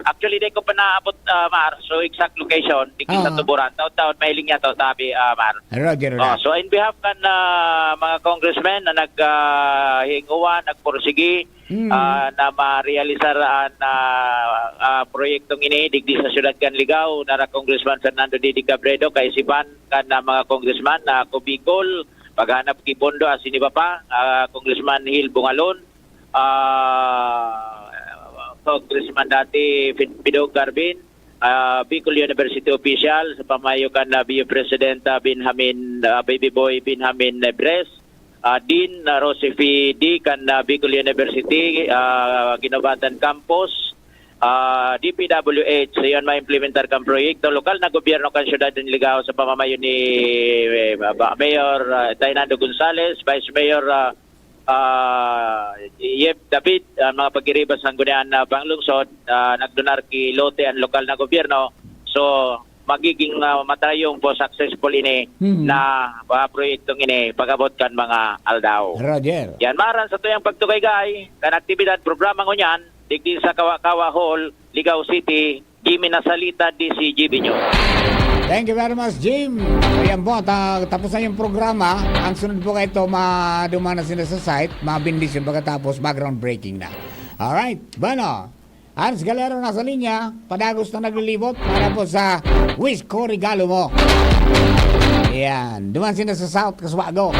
actually, di ko pa naabot, ah, Mar, so exact location, di kita Ah. tuburan, taon-taon, mahiling niya to, tabi, ah, Mar. Roger Oh, that. so in behalf kan, ah, mga congressmen na nag, ah, hinguwa, nagpursigi, Mm. ah, na ma-realisar an, ah, ah, proyektong ini digdi sa siyudad kan Ligao, nara Congressman Fernando Didi Cabredo, kaisipan kan, ah, mga congressman na Cubicol, paghanap ki pondo, asin iba pa, ah, Congressman Hil Bungalon, ah, Congressman dati Pin-, Pidong Garbin, ah, Bicol University official, sa pamayo kan, ah, B U President, ah, Benjamin, ah, Baby Boy Benjamin Nebres, ah, Dean, ah, Rosie P D kan, ah, Bicol University, ah, Guinobatan Campus, ah, D P W H, sa iyan ma-implementar kan proyekto, lokal na gobyerno kan siyudad nin Ligao sa pamamayo ni, eh, ba, Mayor, ah, Tainando Gonzales, Vice Mayor, ah, ah, Yep David, ang mga pagiriba sa Sanggunian na Panglungsod, ah, nagdunar ki lote ang lokal na gobyerno. So, magiging, ah, matayong po successful ini Mhm. na, ah, proyektong ini pag-abot kan mga aldaw. Roger. Yan, Mar, an satuyang pagtugay-gay kan aktibidad programa ngunyan, digdi sa Kawa-Kawa Hall, Ligao City, Jimmy Nasalita, D C G B News. Thank you very much, Jim. Ayan po, ta-, tapos na yung programa. Ang sunod po kayo, maduman na sila sa site, mabindisyon pagkatapos, background breaking na. Alright, bueno. Hans Galero nasa linya, padagos na naglilibot para po sa Wish Ko Regalo Mo. Ayan, duman sila sa South Casuago.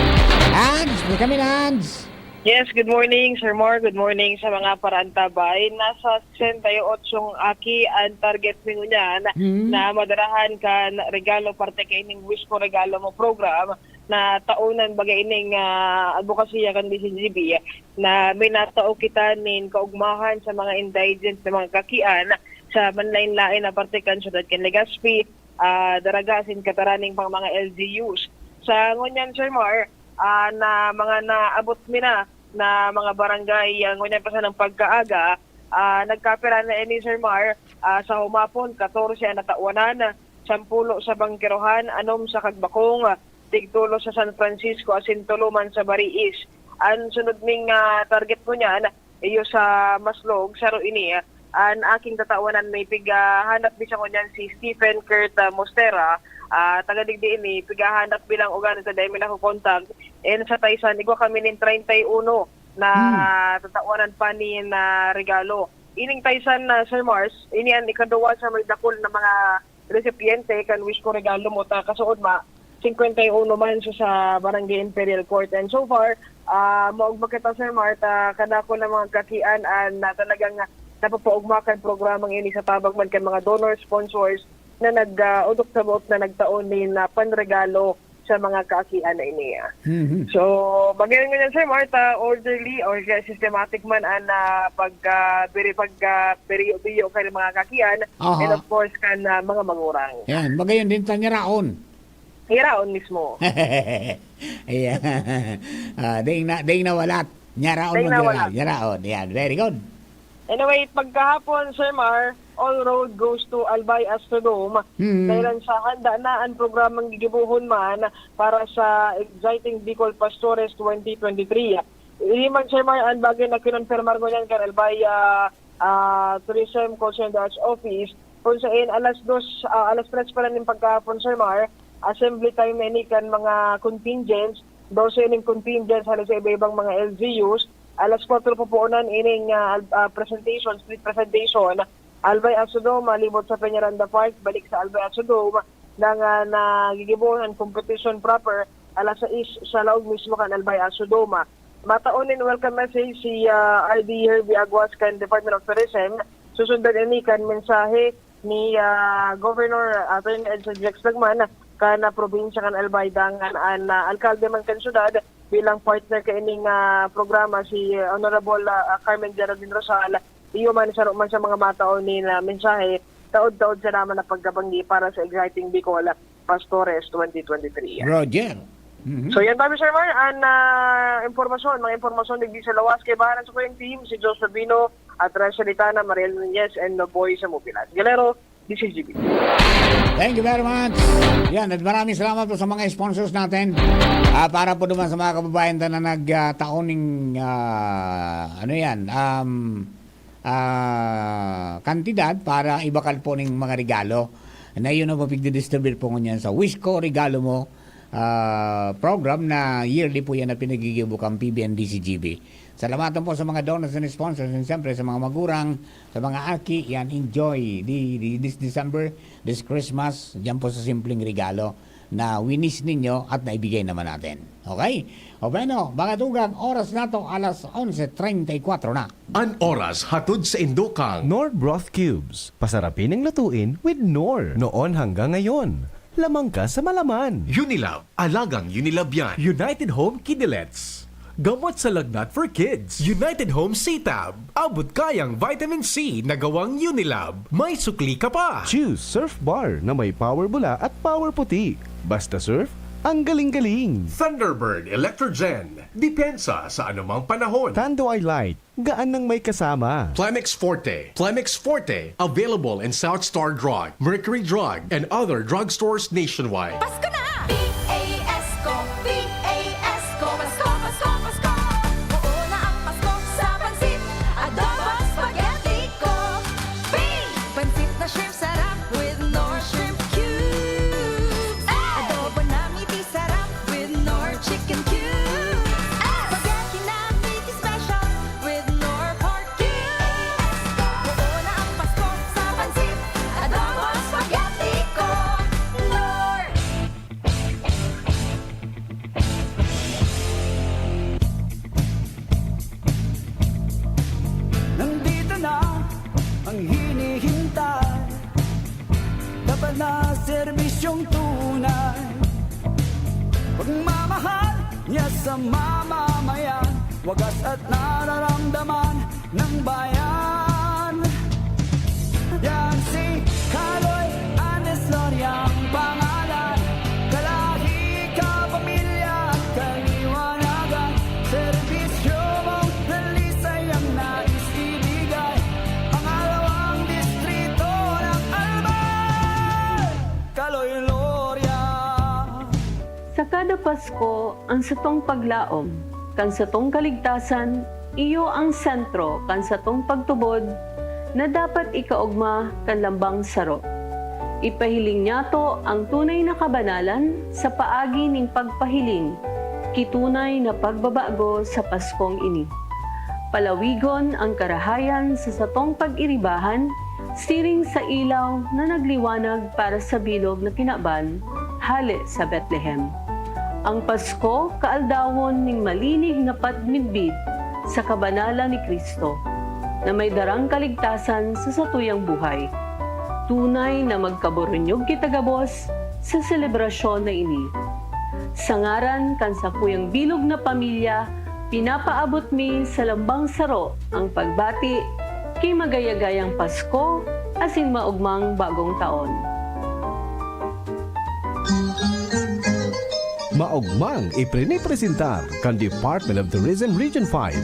Hans, may kami na, Hans. Yes, good morning, Sir Mar. Good morning sa mga parantabay. Nasa sesenta y ocho aki ang target mi ngunyan Hmm. na madarahan kan regalo parte kaining Wish Ko Regalo Mo program na taonan baga ining, ah, adbokasiya kan D C G B na minatao kita nin kaugmahan sa mga indigent na mga kakian sa manlain-lain na parte kan siyudad kan Legazpi, ah, Daraga asin Catarani pang mga L G Us. Sa ngunyan, Sir Mar, ah, na mga naabot mi na, na mga barangay, ah, ngunyan pa sanang pagkaaga, ah, nagkapira na ini, Sir Mar, ah, sa humapon, katorse an natawanan, sampulo sa Bangkerohan, anom sa Kagbakong, tigtulo sa San Francisco, asin tulo man sa Bariis. An sunod ming, ah, target ngunyan, iyo sa Maslog, saro ini, ah, an aking tatawanan may pigahanap mi sa ngunyan si Stephen Kurt, ah, Mostera, ah, taga digdi ini, pigahanap bilang ugan ta dai mi nakokontak. And sa Taysan, igwa kami nin treinta y uno na Hmm. tatawanan pa nin, ah, regalo. Ining Taysan na, Sir Mars, ini an ikaduwa sa may dakul na mga resipiente kan Wish Ko Regalo Mo ta kasuodma, singkwenta y uno man so sa Barangay Imperial Court. And so far, ah, maugma kita, Sir Mar, ta kadakul na mga kakian an na talagang napapaugma kan programang ini sa tabang man kan mga donor sponsors na nag, ah, odok sa buot na nagtao nin, ah, panregalo sa mga kaakian na ini, ah. Mhm. So, magayon ngunyan, Sir Mar, ta orderly or kaya systematic man an, ah, pag, ah, biri-, pag, ah, biriyo-biyo kan mga kaakian, Aha. and of course, kan, ah, mga mangurang. Yan, magayon din ta nyaraon. Nyaraon mismo. Ayan. Ah, ding na, ding nawalat. Nyaraon Ding mo, nawalat. Nyaraon. Yan, very good. Anyway, pagkahapon, Sir Mar, all road goes to Albay Astrodome. Hmm. Dahil sa handa na ang programang gigibohon man para sa Exciting Bicol Pastores twenty twenty-three. Ini man, Sir Mar, ang bagay na kinonfirmar ngunyan kan Albay, ah, ah, Tourism Call Center's office Kung sain, alas dos, ah, alas tres pa lang nin pagkahapon, Sir Mar, assembly time na ini kan mga contingents, dose ning contingents hali sa iba-ibang mga L G Us. Alas kwatro pupuonan ining, ah, al-, ah, presentation, street presentation, Albay Aso Dome, malibot sa Peñaranda Park, balik sa Albay Aso Dome, nang, ah, nagigibo an competition proper, alas sais sa laog mismo kan Albay Aso Dome. Matao nin welcome message si, ah, R D Herbie Aguas kan Department of Tourism. Susundan ini kan mensahe ni, ah, Governor Attorney Edson Rex Lagman kan, ah, probinsya kan Albay. Dangan an, ah, alkalde man kan syudad bilang partner kaining, ah, programa, si Honorable, ah, Carmen Geraldine Rosal. Iyo man, saro man sa mga matao nin, ah, mensahe, taod-taod salamat na pagkabanggi para sa Exciting Bicol Pastores twenty twenty-three. Roger. Mhm. So yan, Bobby, Sir Mar, an, ah, impormasyon, mga impormasyon digdi sa lawas, kaibahan sa kuyang team, si Joe Sabino at Rachel Itana, Mariel Nunez, and Noboy sa Mobilas. Galero, D C G B. Thank you very much. Yan, at maraming salamat po sa mga sponsors natin. Ah, para po naman sa mga kababayan na nagtaon ning, ah, ano yan, um, ah, kantidad para ibakal po ning mga regalo. Na yun ang mapigdidistribute po ngunyan sa Wish Ko Regalo Mo, ah, program na yearly po yan na pinagigibo kan P B N D C G B. Salamatan po sa mga donors and sponsors and siyempre sa mga magurang, sa mga aki, yan, enjoy di, di, this December, this Christmas, dyan po sa simpleng regalo na winis ninyo at naibigay naman natin. Okay? O bueno, mga tugang, oras na to, alas onse treinta y cuatro na. An oras hatod sa indokang Knorr Broth Cubes. Pasarapin ang lutuin with Knorr. Noon hanggang ngayon, lamang ka sa malaman. Unilab, alagang Unilab yan. United Home Kidilets, gamot sa lagnat for kids. United Home C-Tab, abot kayang vitamin C na gawang Unilab. May sukli ka pa. Choose Surf Bar na may power bula at power puti. Basta surf, ang galing-galing. Thunderbird Electrogen, depensa sa anumang panahon. Tanduay Light, gaan nang may kasama. Plemex Forte. Plemex Forte, available in South Star Drug, Mercury Drug, and other drugstores nationwide. Pasko na! P A S ko, P A S ko, Pasko, Pasko, Pasko. Oo na ang Pasko sa pansit, adobo, spaghetti ko. P! Pansit na shrimp sarap with Knorr shrimp cubes. Adobo na miti sarap with Knorr chicken cubes. Spaghetti na miti special with Knorr pork cubes. Oo na ang Pasko sa pansit, adobo, spaghetti ko. Knorr! Nandito na ang hinihintay. Dapat na serbisyong tunay. Pagmamahal niya sa mamamayan, wagas at nararamdaman ng bayan. Yan si Kaloy Andes Loria ang pangalan. Kalahi, kapamilya, kaliwanagan. Serbisyo mong dalisay ang nais ibigay. Pangalawang distrito ng Albay, Kaloy Loria. Sa kada Pasko, ang satong paglaom kan satong kaligtasan, iyo ang sentro kan satong pagtubod na dapat ikaogma kan lambang saro. Ipahiling niyato ang tunay na kabanalan sa paagi ning pagpahiling ki tunay na pagbabago sa Paskong ini. Palawigon ang karahayan sa satong pag-iribahan siring sa ilaw na nagliwanag para sa bilog na kinaban hale sa Betlehem. Ang Pasko kaaldawon ning malinig na pagmidbid sa kabanalan ni Cristo, na may darang kaligtasan sa satuyang buhay. Tunay na magkaburunyog kita gabos sa selebrasyon na ini. Sa ngaran kan sakuyang bilog na pamilya, pinapaabot mi sa lambang saro ang pagbati ki magayagayang Pasko asin maogmang bagong taon. Maogmang iprinipresentar kan Department of Tourism Region five,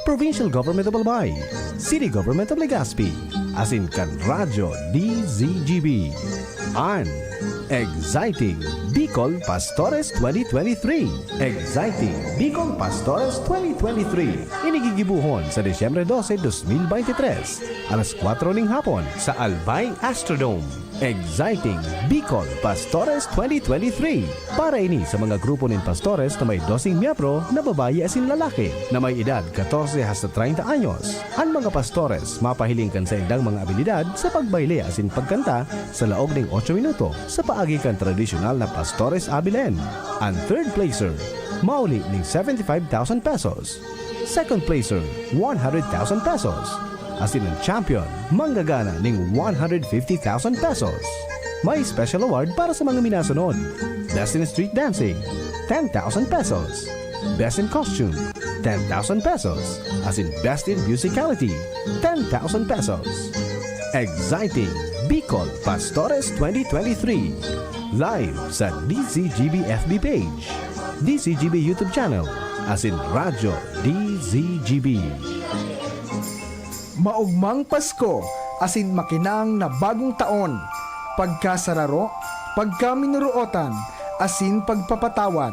Provincial Government of Albay, City Government of Legazpi. asin kan Radyo D Z G B. An Exciting Bicol Pastores twenty twenty-three. Exciting Bicol Pastores twenty twenty-three. Ini gigibohon sa Disyembre dose, dos mil bente tres, alas kwatro ning hapon sa Albay Astrodome. Exciting Bicol Pastores twenty twenty-three. Para ini sa mga grupo nin pastores na may doseng miyembro na babayi asin lalaki na may edad katorse hasta treinta anyos. An mga pastores mapahiling kan saindang mga abilidad sa pagbayle asin pagkanta sa laog ning otso minuto sa paagi kan tradisyonal na Pastores Abilene. An third placer mauli ning seventy-five thousand pesos. Second placer, one hundred thousand pesos. Asin an champion manggagana ning one hundred fifty thousand pesos. May special award para sa mga minasunod: Best in Street Dancing, ten thousand pesos. Best in Costume, ten thousand pesos. Asin Best in Musicality, ten thousand pesos. Exciting Bicol Pastores twenty twenty-three. Live sa D Z G B F B page, D Z G B YouTube channel, asin Radyo D Z G B. Maogmang Pasko asin makinang na Bagong Taon, pagkasararo, pagkaminurootan, asin pagpapatawad,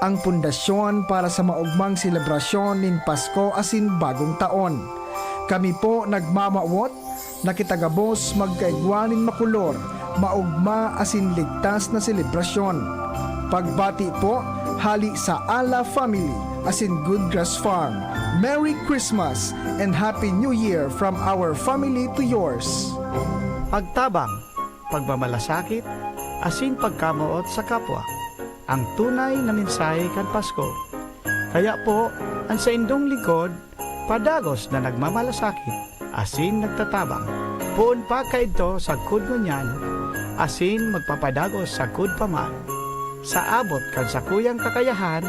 ang pundasyon para sa maogmang selebrasyon nin Pasko asin Bagong Taon. Kami po nagmamawot na kita gabos magkaigwa nin makulor, maogma asin ligtas na selebrasyon. Pagbati po hali sa Ala Family asin Goodgrass Farm. Merry Christmas and Happy New Year from our family to yours. Pagtabang, pagmamalasakit, asin pagkamoot sa kapwa, ang tunay na mensahe kan Pasko. Kaya po, an saindong lingkod, padagos na nagmamalasakit asin nagtatabang. Poon pa kaidto sagkod ngunyan, asin magpapadagos sagkod pa man. Sa abot kan sakuyang kakayahan,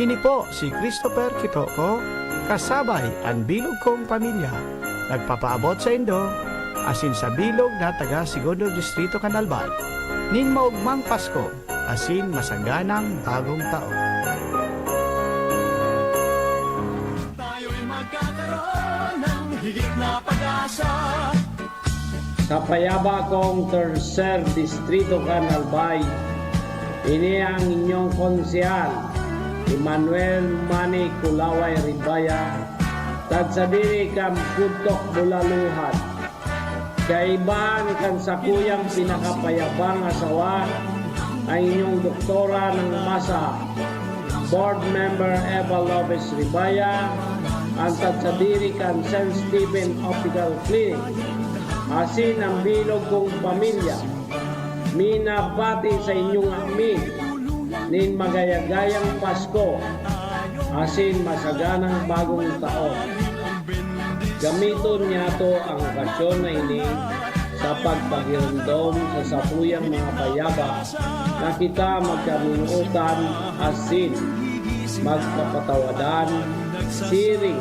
ini po si Christopher Quitoco, kasabay an bilog kong pamilya, nagpapaabot saindo, asin sa bilog na taga Segundo Distrito kan Albay, nin maogmang Pasko asin masaganang Bagong Taon. Tayo'y magkakaroon ng higit na pag-asa. Sa payaba kong Tercer Distrito kan Albay, ini ang inyong konsehal, Emmanuel Manny Kulaway Ribaya, tagsadiri kan Pudtok Bulaluhan. Kaiba kan sakuyang pinakapayabang asawa, ang inyong doktora ng masa, Board Member Eva Lopez Ribaya, an tagsadiri kan Saint Stephen Optical Clinic, asin ang bilog kong pamilya. Minabati sa inyong ami nin magayagayang Pasko asin masaganang Bagong Taon. Gamiton niyato ang okasyon na ini sa pagpagiromdom sa satuyang mga payaba na kita magkaminootan asin magkapatawadan, siring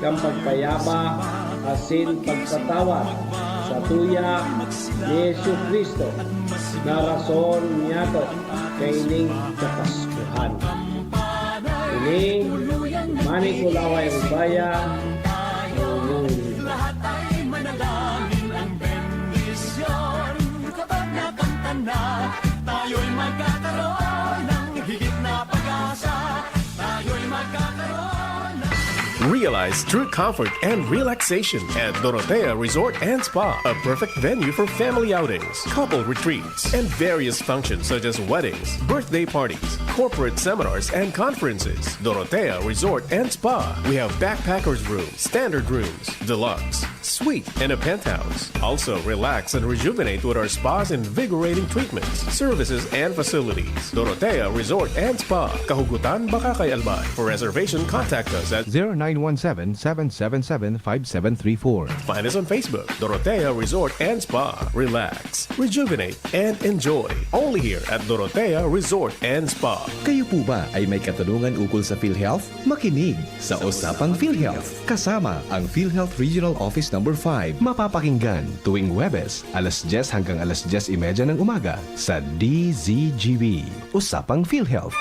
kan pagpayaba asin pagpatawad satuya ni Jesu-Cristo na rason niyato kaining Kapaskuhan. Ini, Manny Kulaway Ribaya, Lahat ay manalangin ang bendisyon. Kapag nakanta na, tayo'y magkakaroon ng higit na pag-asa. Tayo'y magkakaroon ng Realize true comfort and relaxation at Dorotea Resort and Spa, a perfect venue for family outings, couple retreats, and various functions such as weddings, birthday parties, corporate seminars, and conferences. Dorotea Resort and Spa. We have backpackers room, standard rooms, deluxe, suite, and a penthouse. Also, relax and rejuvenate with our spa's invigorating treatments, services, and facilities. Dorotea Resort and Spa, Kahugutan, Bacacay, Albay. For reservation, contact us at zero nine one seven, seven seven seven, five seven three four. Find us on Facebook, Dorotea Resort and Spa. Relax, rejuvenate, and enjoy. Only here at Dorotea Resort and Spa. Kayo po ba ay may katanungan ukol sa PhilHealth? Makinig sa Usapang PhilHealth, kasama ang PhilHealth Regional Office Number five. Mapapakinggan tuwing Huwebes, alas dyes hanggang alas dyes y media ng umaga sa D Z G B. Usapang PhilHealth.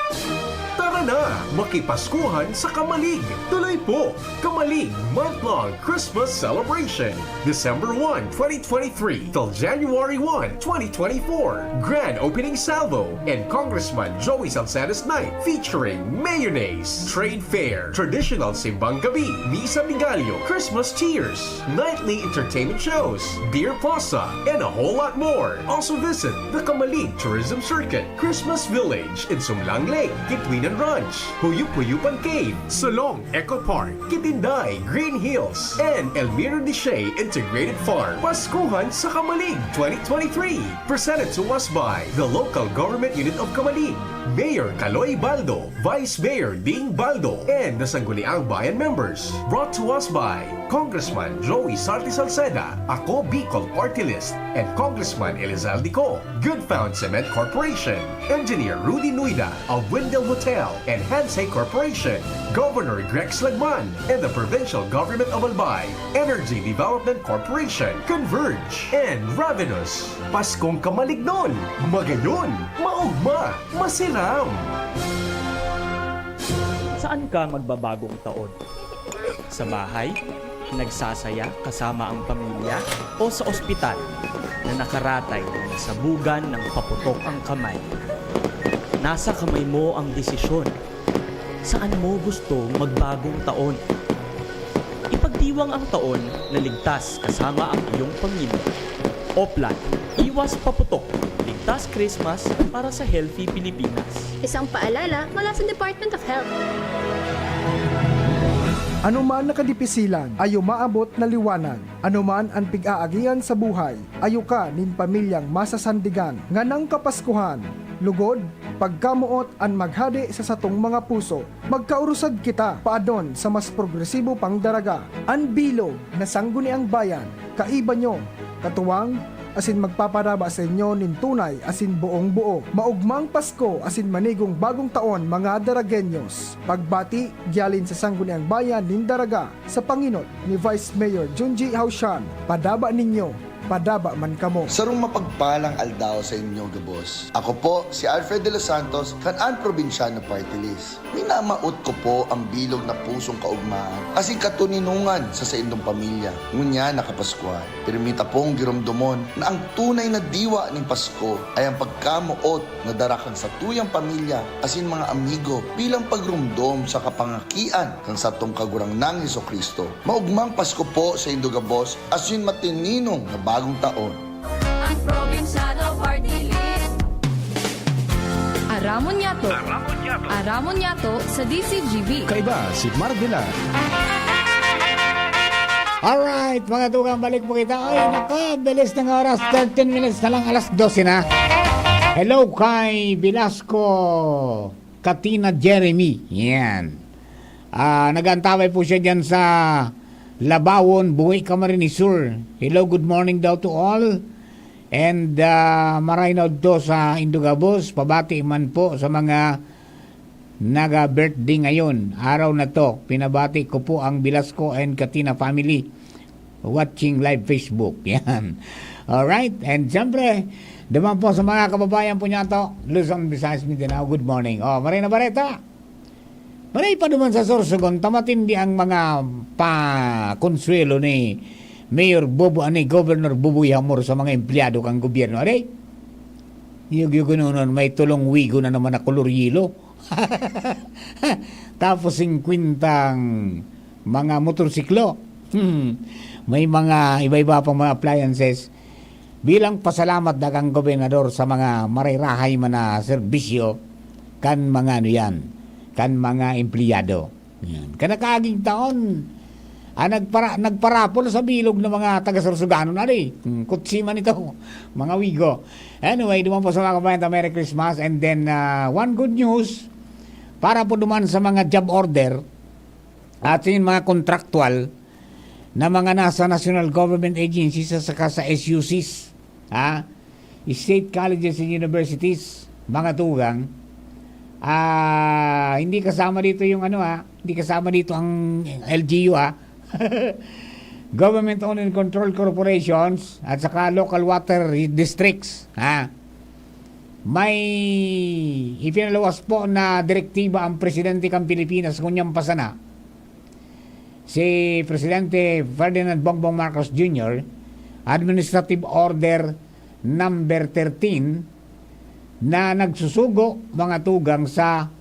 Tara na, makipaskuhan sa Kamalig. Tuloy po, Kamalig Month-Long Christmas Celebration, December one, twenty twenty-three till January one, twenty twenty-four. Grand Opening Salvo and Congressman Joey Salcedo's Night featuring mayonnaise, trade fair, traditional simbang gabi, misa de gallo, Christmas cheers, nightly entertainment shows, beer plaza, and a whole lot more. Also visit the Kamalig Tourism Circuit, Christmas Village, in Sumlang Lake, Kitwinan Ranch, Huyup-Huyupan Cave, Solong Eco Park, Kitinday, Green Hills, and Elmiro Deshay Integrated Farm. Paskuhan sa Kamalig twenty twenty-three. Presented to us by the Local Government Unit of Kamalig, Mayor Kaloy Baldo, Vice Mayor Ding Baldo, and the Sangguniang Bayan members. Brought to us by Congressman Joey Sarte Salceda, Ako Bicol Party List, and Congressman Elizalde Co, Good Found Cement Corporation, Engineer Rudy Nuida of Windel Hotel and Hansei Corporation, Governor Grex Lagman, and the Provincial Government of Albay, Energy Development Corporation, Converge, and Ravenous. Paskong kamalignon, magayon, maugma, masiram. Saan ka magbabagong taon? Sa bahay? Nagsasaya kasama ang pamilya? O sa ospital na nakaratay na nasabugan ng paputok ang kamay? Nasa kamay mo ang desisyon. Saan mo gusto magbagong taon? Ipagdiwang ang taon na ligtas kasama ang iyong pamilya. Oplan, iwas paputok. Ligtas Christmas para sa healthy Pilipinas. Isang paalala mula sa Department of Health. Ano man na kadipisilan ay umaabot na liwanag. Ano man an pig-aagihan sa buhay, ayo ka nin pamilyang masasandigan. Nganang Kapaskuhan, lugod, pagkamoot an maghade sa satong mga puso. Magkaurusad kita paadon sa mas progresibo pang daraga. An bilog na Sangguniang Bayan, kaiba nyo, katuwang, asin magpaparaba sa inyo nin tunay asin buong-buo. Maugmang Pasko asin manigong Bagong Taon, mga Daragueños. Pagbati, gialin sa Sangguniang Bayan nin Daraga, sa pangenot ni Vice Mayor Junji Haushan. Padaba ninyo, padaba man kamo. Sarong mapagpalang aldaw sa inyo gabos. Ako po si Alfred De Los Santos, kan An Probinsyano Party List. Minamawot ko po ang bilog na pusong kaugmaan asin katoninongan sa saindong pamilya ngunyan na Kapaskuhan. Pirmi ta pong giromdomon na ang tunay na diwa nin Pasko ay ang pagkamoot na dara kan satuyang pamilya asin mga amigo bilang pagromdom sa kapangakian kan satong Kagurangnan Jesu-Cristo. Maugmang Pasko po saindo gabos asin matininong na Bagong Taon. Ang Probinsyano Party List. Aramon niyato. Aramon niyato sa D C G B. Kaiba si Marvila. Alright, mga tugang, balik po kita. Ay, nako, bilis ng oras. Thirteen minutes na lang, alas dose na. Hello kay Velasco Katina Jeremy. Yan. Ah, nag-aantabay po siya dyan sa Labawon, Buhi, Camarines Sur. Hello, good morning daw to all. And ah, maray na udto sa Indugabos, pabati man po sa mga naga-birthday ngayon, araw na to. Pinabati ko po ang Velasco and Katina family watching live Facebook. Yan. Alright. And siyempre, duman po sa mga kababayan po niya to, Luzon, Visayas, Mindanao, good morning. Oh, maray na bareta. Maray pa duman sa Sorsogon, ta matindi ang mga pakonsuelo ni Mayor Bobo, ani, Governor Boboy Hamor sa mga empleyado kan gobyerno. Aray, yug-yugunonon, may tulong wigo na naman na kolor yelo. Tapos singkwentang mga motorsiklo. Hmm. May mga iba-iba pang mga appliances. Bilang pasalamat dagang gobernador sa mga marayrahay man na serbisyo kan mga ano yan, kan mga empleyado. Yan. Kanakaaging taon, ah, nagpara, nagparapol sa bilog ng mga taga-Sorsoganon, ali. Hmm, kutsi man ito, mga wigo. Anyway, duman po sa mga kabayan, Merry Christmas. And then, ah, one good news, para po duman sa mga job order at sa mga contractual na mga nasa national government agencies at saka sa S U Cs, ha? State colleges and universities, mga tugang, ah, hindi kasama dito yung ano, ha? Hindi kasama dito ang L G U, ha? Government-owned and controlled corporations at saka local water districts, ha? May ipinaluwas po na direktiba ang presidente kan Pilipinas ngunyan pa sana, si Presidente Ferdinand Bongbong Marcos Junior, Administrative Order Number thirteen, na nagsusugo, mga tugang, sa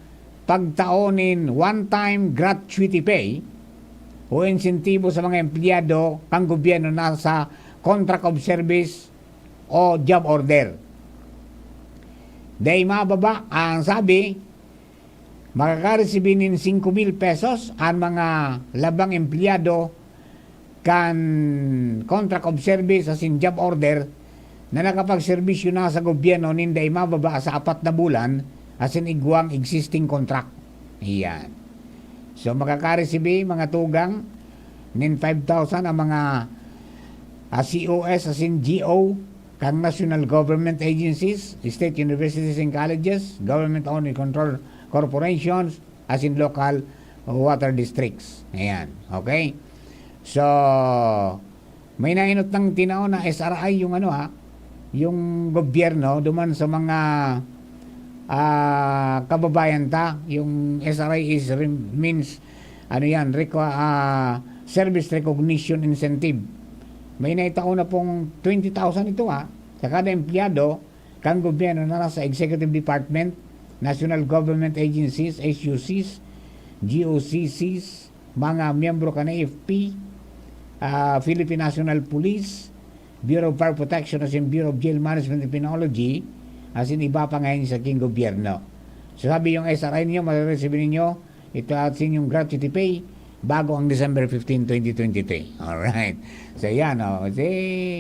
pagtao nin one-time gratuity pay o insentibo sa mga empleyado kan gobyerno na sa contract of service o job order. Dai mababa, ang sabi, makakaresibi nin singko mil pesos an mga labang empleyado kan contract of service asin job order na nakapagserbisyo na sa gobyerno nin dai mababa sa apat na bulan asin igwang existing contract. Iyan. So, makakaresibi, mga tugang, nin five thousand ang mga, ah, C O S asin G O kan national government agencies, state universities and colleges, government-owned and controlled corporations, asin local water districts. Ayan. Okay? So, may nainot ng tinao na S R I yung ano, ha, yung gobyerno duman sa mga, ah, kababayan ta. Yung S R I is re-, means, ano yan, requa-, ah, service recognition incentive. May naitao na pong twenty thousand ito, ha, sa kada empleyado kan gobyerno na nasa executive department, national government agencies, S U Cs, G O C Cs, mga miyembro kan A F P, ah, Philippine National Police, Bureau of Fire Protection, asin Bureau of Jail Management and Penology, asin iba pa ngayon sa king gobyerno. So, sabi yung S R I ninyo, mareresibi ninyo, ito at sa inyong gratuity pay bago ang December fifteen, twenty twenty-three. Alright. So, yan, oh. Si,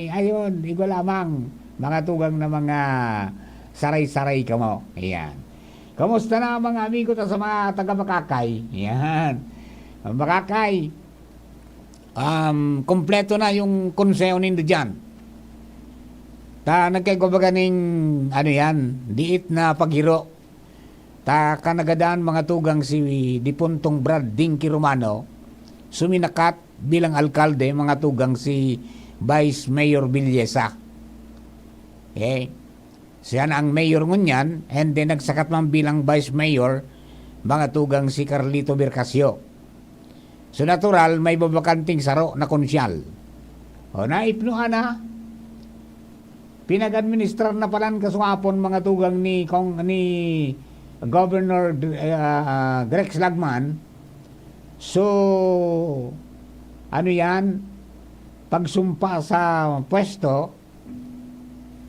ayun, igwa lamang, mga tugang na mga saray-saray kamo. Ayan. Kamusta na ang mga amigo ta sa mga taga Makakay? Ayan. Ang Makakay, um, kompleto na yung konseho nindo dyan. Ta, nagkaigwa baga ning, ano yan, diit na paghiro. Ta, kanagadan, mga tugang, si dipuntong Brad Dinky Romano, suminakat bilang alkalde, mga tugang, si Vice Mayor Villesa. Okay? Siya na ang mayor ngunyan, and then nagsakat man bilang vice mayor, mga tugang, si Carlito Bercasio. So, natural, may babakanting saro na konsyal. O, naipnoan na, pinag-administrar na palan kasuapon, mga tugang, ni Kong, ni Governor, ah, Grex Lagman. So, ano yan? Pagsumpa sa pwesto,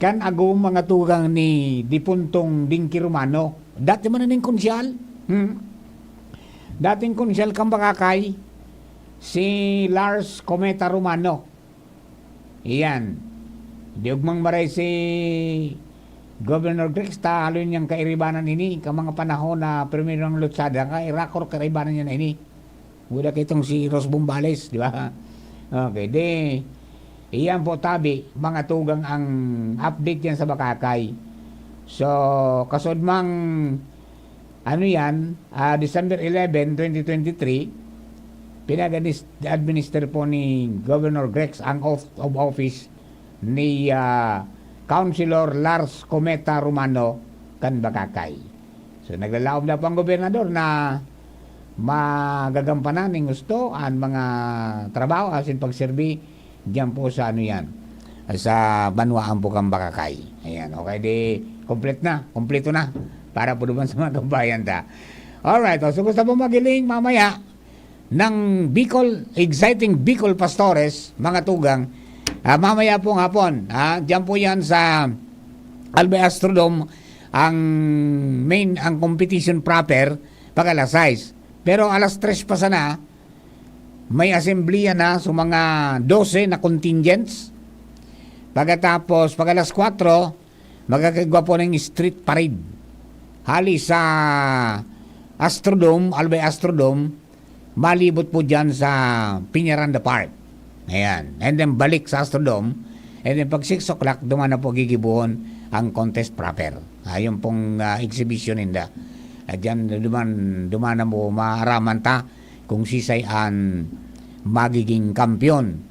kan agom, mga tugang, ni dipuntong Dinky Romano. Dati man na ning konsyal. Hmm? Dating konsyal kan Makakay, si Lars Cometa Romano. Iyan. Di ugmang maray si Governor Grex, ta haloy niyang kairibanan ini, ka mga panahon na primerong lutsada, ka irakor kairibanan niya na ini. Wala kitong si Ros Bombales, di ba? Okay, di, iyan po tabi, mga tugang, ang update yan sa Makakay. So, kasod mang, ano yan, ah, December eleven, twenty twenty-three, pinag-administer po ni Governor Grex ang oath of office ni, ah, Councilor Lars Cometa Romano kan Makakay. So, naglalaom na po ang gobernador na magagampanan ning gusto an mga trabaho asin pagserbi diyan po sa ano yan, sa banwaan po kan Makakay. Ayan, okay, di complete na, kompleto na para po naman sa mga kabayan ta. Alright, so gusto po magiling mamaya ng Bicol, exciting Bicol Pastores, mga tugang, ah, mamaya pong hapon, ah, diyan po yan sa Albay Astrodome, ang main, ang competition proper, pag alas sais. Pero alas tres pa sana, may asembleya na, so mga dose na contingents. Pagkatapos, pag alas kwatro, magkakaigwa po ng street parade. Hali sa Astrodome, Albay Astrodome, malibot po dyan sa Peñaranda Park. Ayan. And then balik sa Astrodome. And then pag six o'clock, duman na po gigibuhon ang contest proper. Ayun pong, ah, exhibition ninda. At dyan, duman, duman na mo maaraman ta kung sisay an magiging kampiyon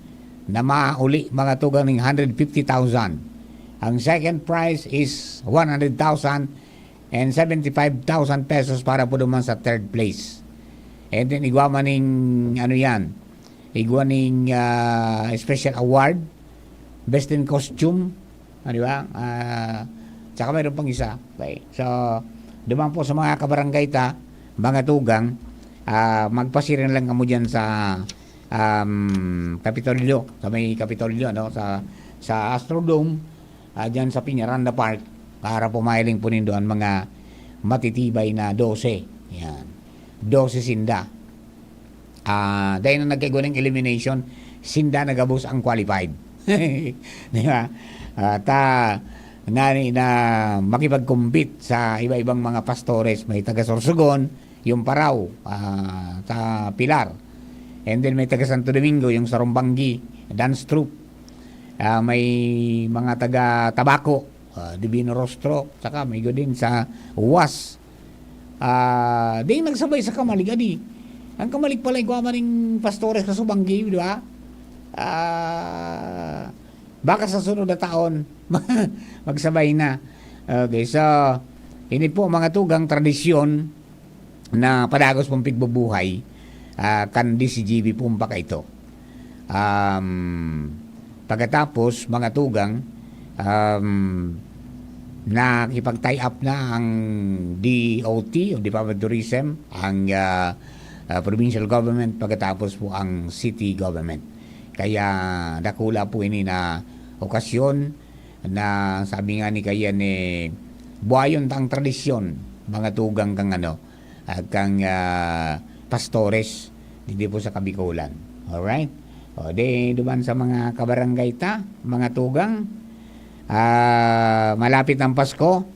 na mauli, mga tugang, ning hundred fifty thousand. Ang second prize is one hundred thousand and seventy-five thousand pesos para po naman sa third place. And then, igwa man ning, ano yan, igwa ning, ah, special award, best in costume, ah, di ba? Ah, tsaka mayroon pang isa. Okay. So, duman po sa mga kabarangay ta, mga tugang, ah, magpasiring lang kamo dyan sa, um, Kapitolyo, sa may Kapitolyo, no? Sa, sa Astrodome, ah, dyan sa Peñaranda Park, para pumahiling po nindo ang mga matitibay na dose. Yan. Dose sinda. Ah, dahil na nagkaigwa ng elimination, sinda na gabos ang qualified. Di ba? Ah, ta, ngani na makipag-compete sa iba-ibang mga pastores. May taga Sorsogon, yung Parao, ah, sa Pilar. And then may taga Santo Domingo, yung Sarumbanggi Dance Troupe. Ah, may mga taga Tabaco, ah, Divino Rostro, saka may igwa din sa Huas. Ah, di nagsabay sa Kamalig, adi. Ang Kamalig pala, igwa man ning pastores sa Subanggi, di ba? Ah, baka sa sunod na taon, magsabay na. Okay, so, ini po mga tugang tradisyon na padagos pong pigbubuhay, ah, kan D C G B pong pakaito. Um, pagkatapos, mga tugang, um, nakipag-tie up na ang D O T o Department of Tourism, ang, ah, ah, provincial government, pagkatapos po ang city government. Kaya dakula po ini na okasyon na sabi nga ni Kayan, eh, buhayon ta ang tradisyon, mga tugang kang ano, ah, kang, ah, pastores, didi po sa Kabikolan. Alright? O, di, duman sa mga kabarangay ta, mga tugang, ah, malapit ang Pasko.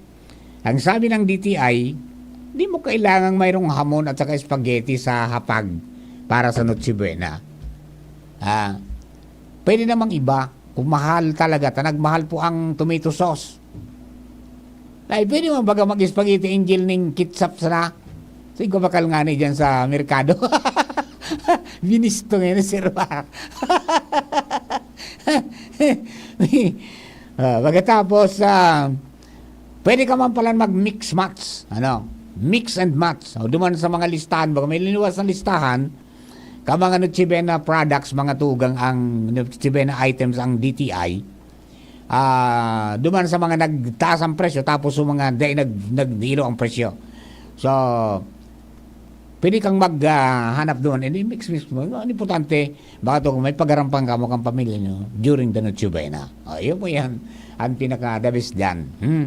Ang sabi ng D T I, di mo kailangang mayroong hamon at saka spaghetti sa hapag para sa Noche Buena. Ah, pwede namang iba, kung mahal talaga, ta nagmahal po ang tomato sauce. Ay, pwede man baga mag-spaghetti angel ning ketchup sana? So, igwa bakal ngani dyan sa merkado. Binisto ngayon, sir, ba? Ah, pagkatapos, ah, pwede ka man pala mag-mix match. Ano? Mix and match. O, duman sa mga listahan, baga may linuwas na listahan, ka mga Noche Buena products, mga tugang ang Noche Buena items ang D T I. Ah, duman sa mga nagtaas ang presyo, tapos yung mga dai nag-, nagdilo ang presyo. So, pwede kang mag, ah, hanap doon. And mix, mix mo. Ang importante, baka to, may pagarampang ka mo kang pamilya nyo during the Noche Buena. O, yun po yan. Ang pinaka the best dyan. Hmm.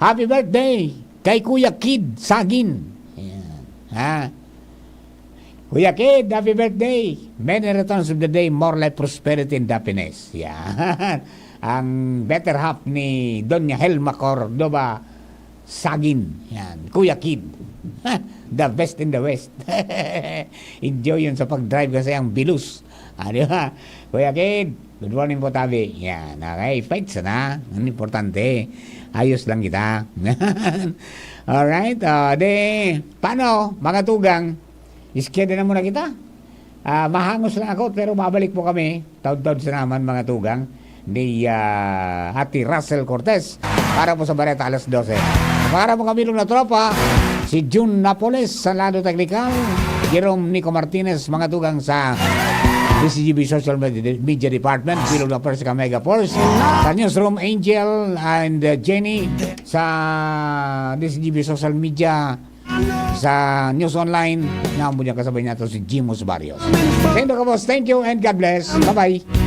Happy birthday kay Kuya Kid Sagin. Ayan. Ha? Kuya Kid, happy birthday. Many returns of the day, more life, prosperity, and happiness. Yan. Ang better half ni Doña Helma Cordova Sagin. Yan. Kuya Kid. The best in the West. Enjoy yun sa pag-drive kasi ang bilus. Ah, di ba? Kuya Kid, good morning po, tabi. Yan. Okay, fight sana. Ang importante, ayos lang kita. Alright. Ah, di, paano, mga tugang? Iskeda na muna kita. Ah, mahangos lang ako, pero mabalik po kami. Taud-taud sa naman, mga tugang, ni, ah, Ate Russell Cortez para po sa Bareta alas dose. Para po kami, na tropa, si Jun Napoles sa lado teknikal, Jerome Nico Martinez, mga tugang sa D C G B Social Media, Media Department, bilog na Persica Mega Force, sa Newsroom Angel and, uh, Jenny, sa D C G B Social Media, sa News Online, na mo niya kasabay nato si Jimus Barrios. Thank you, boss. Thank you and God bless. Bye-bye.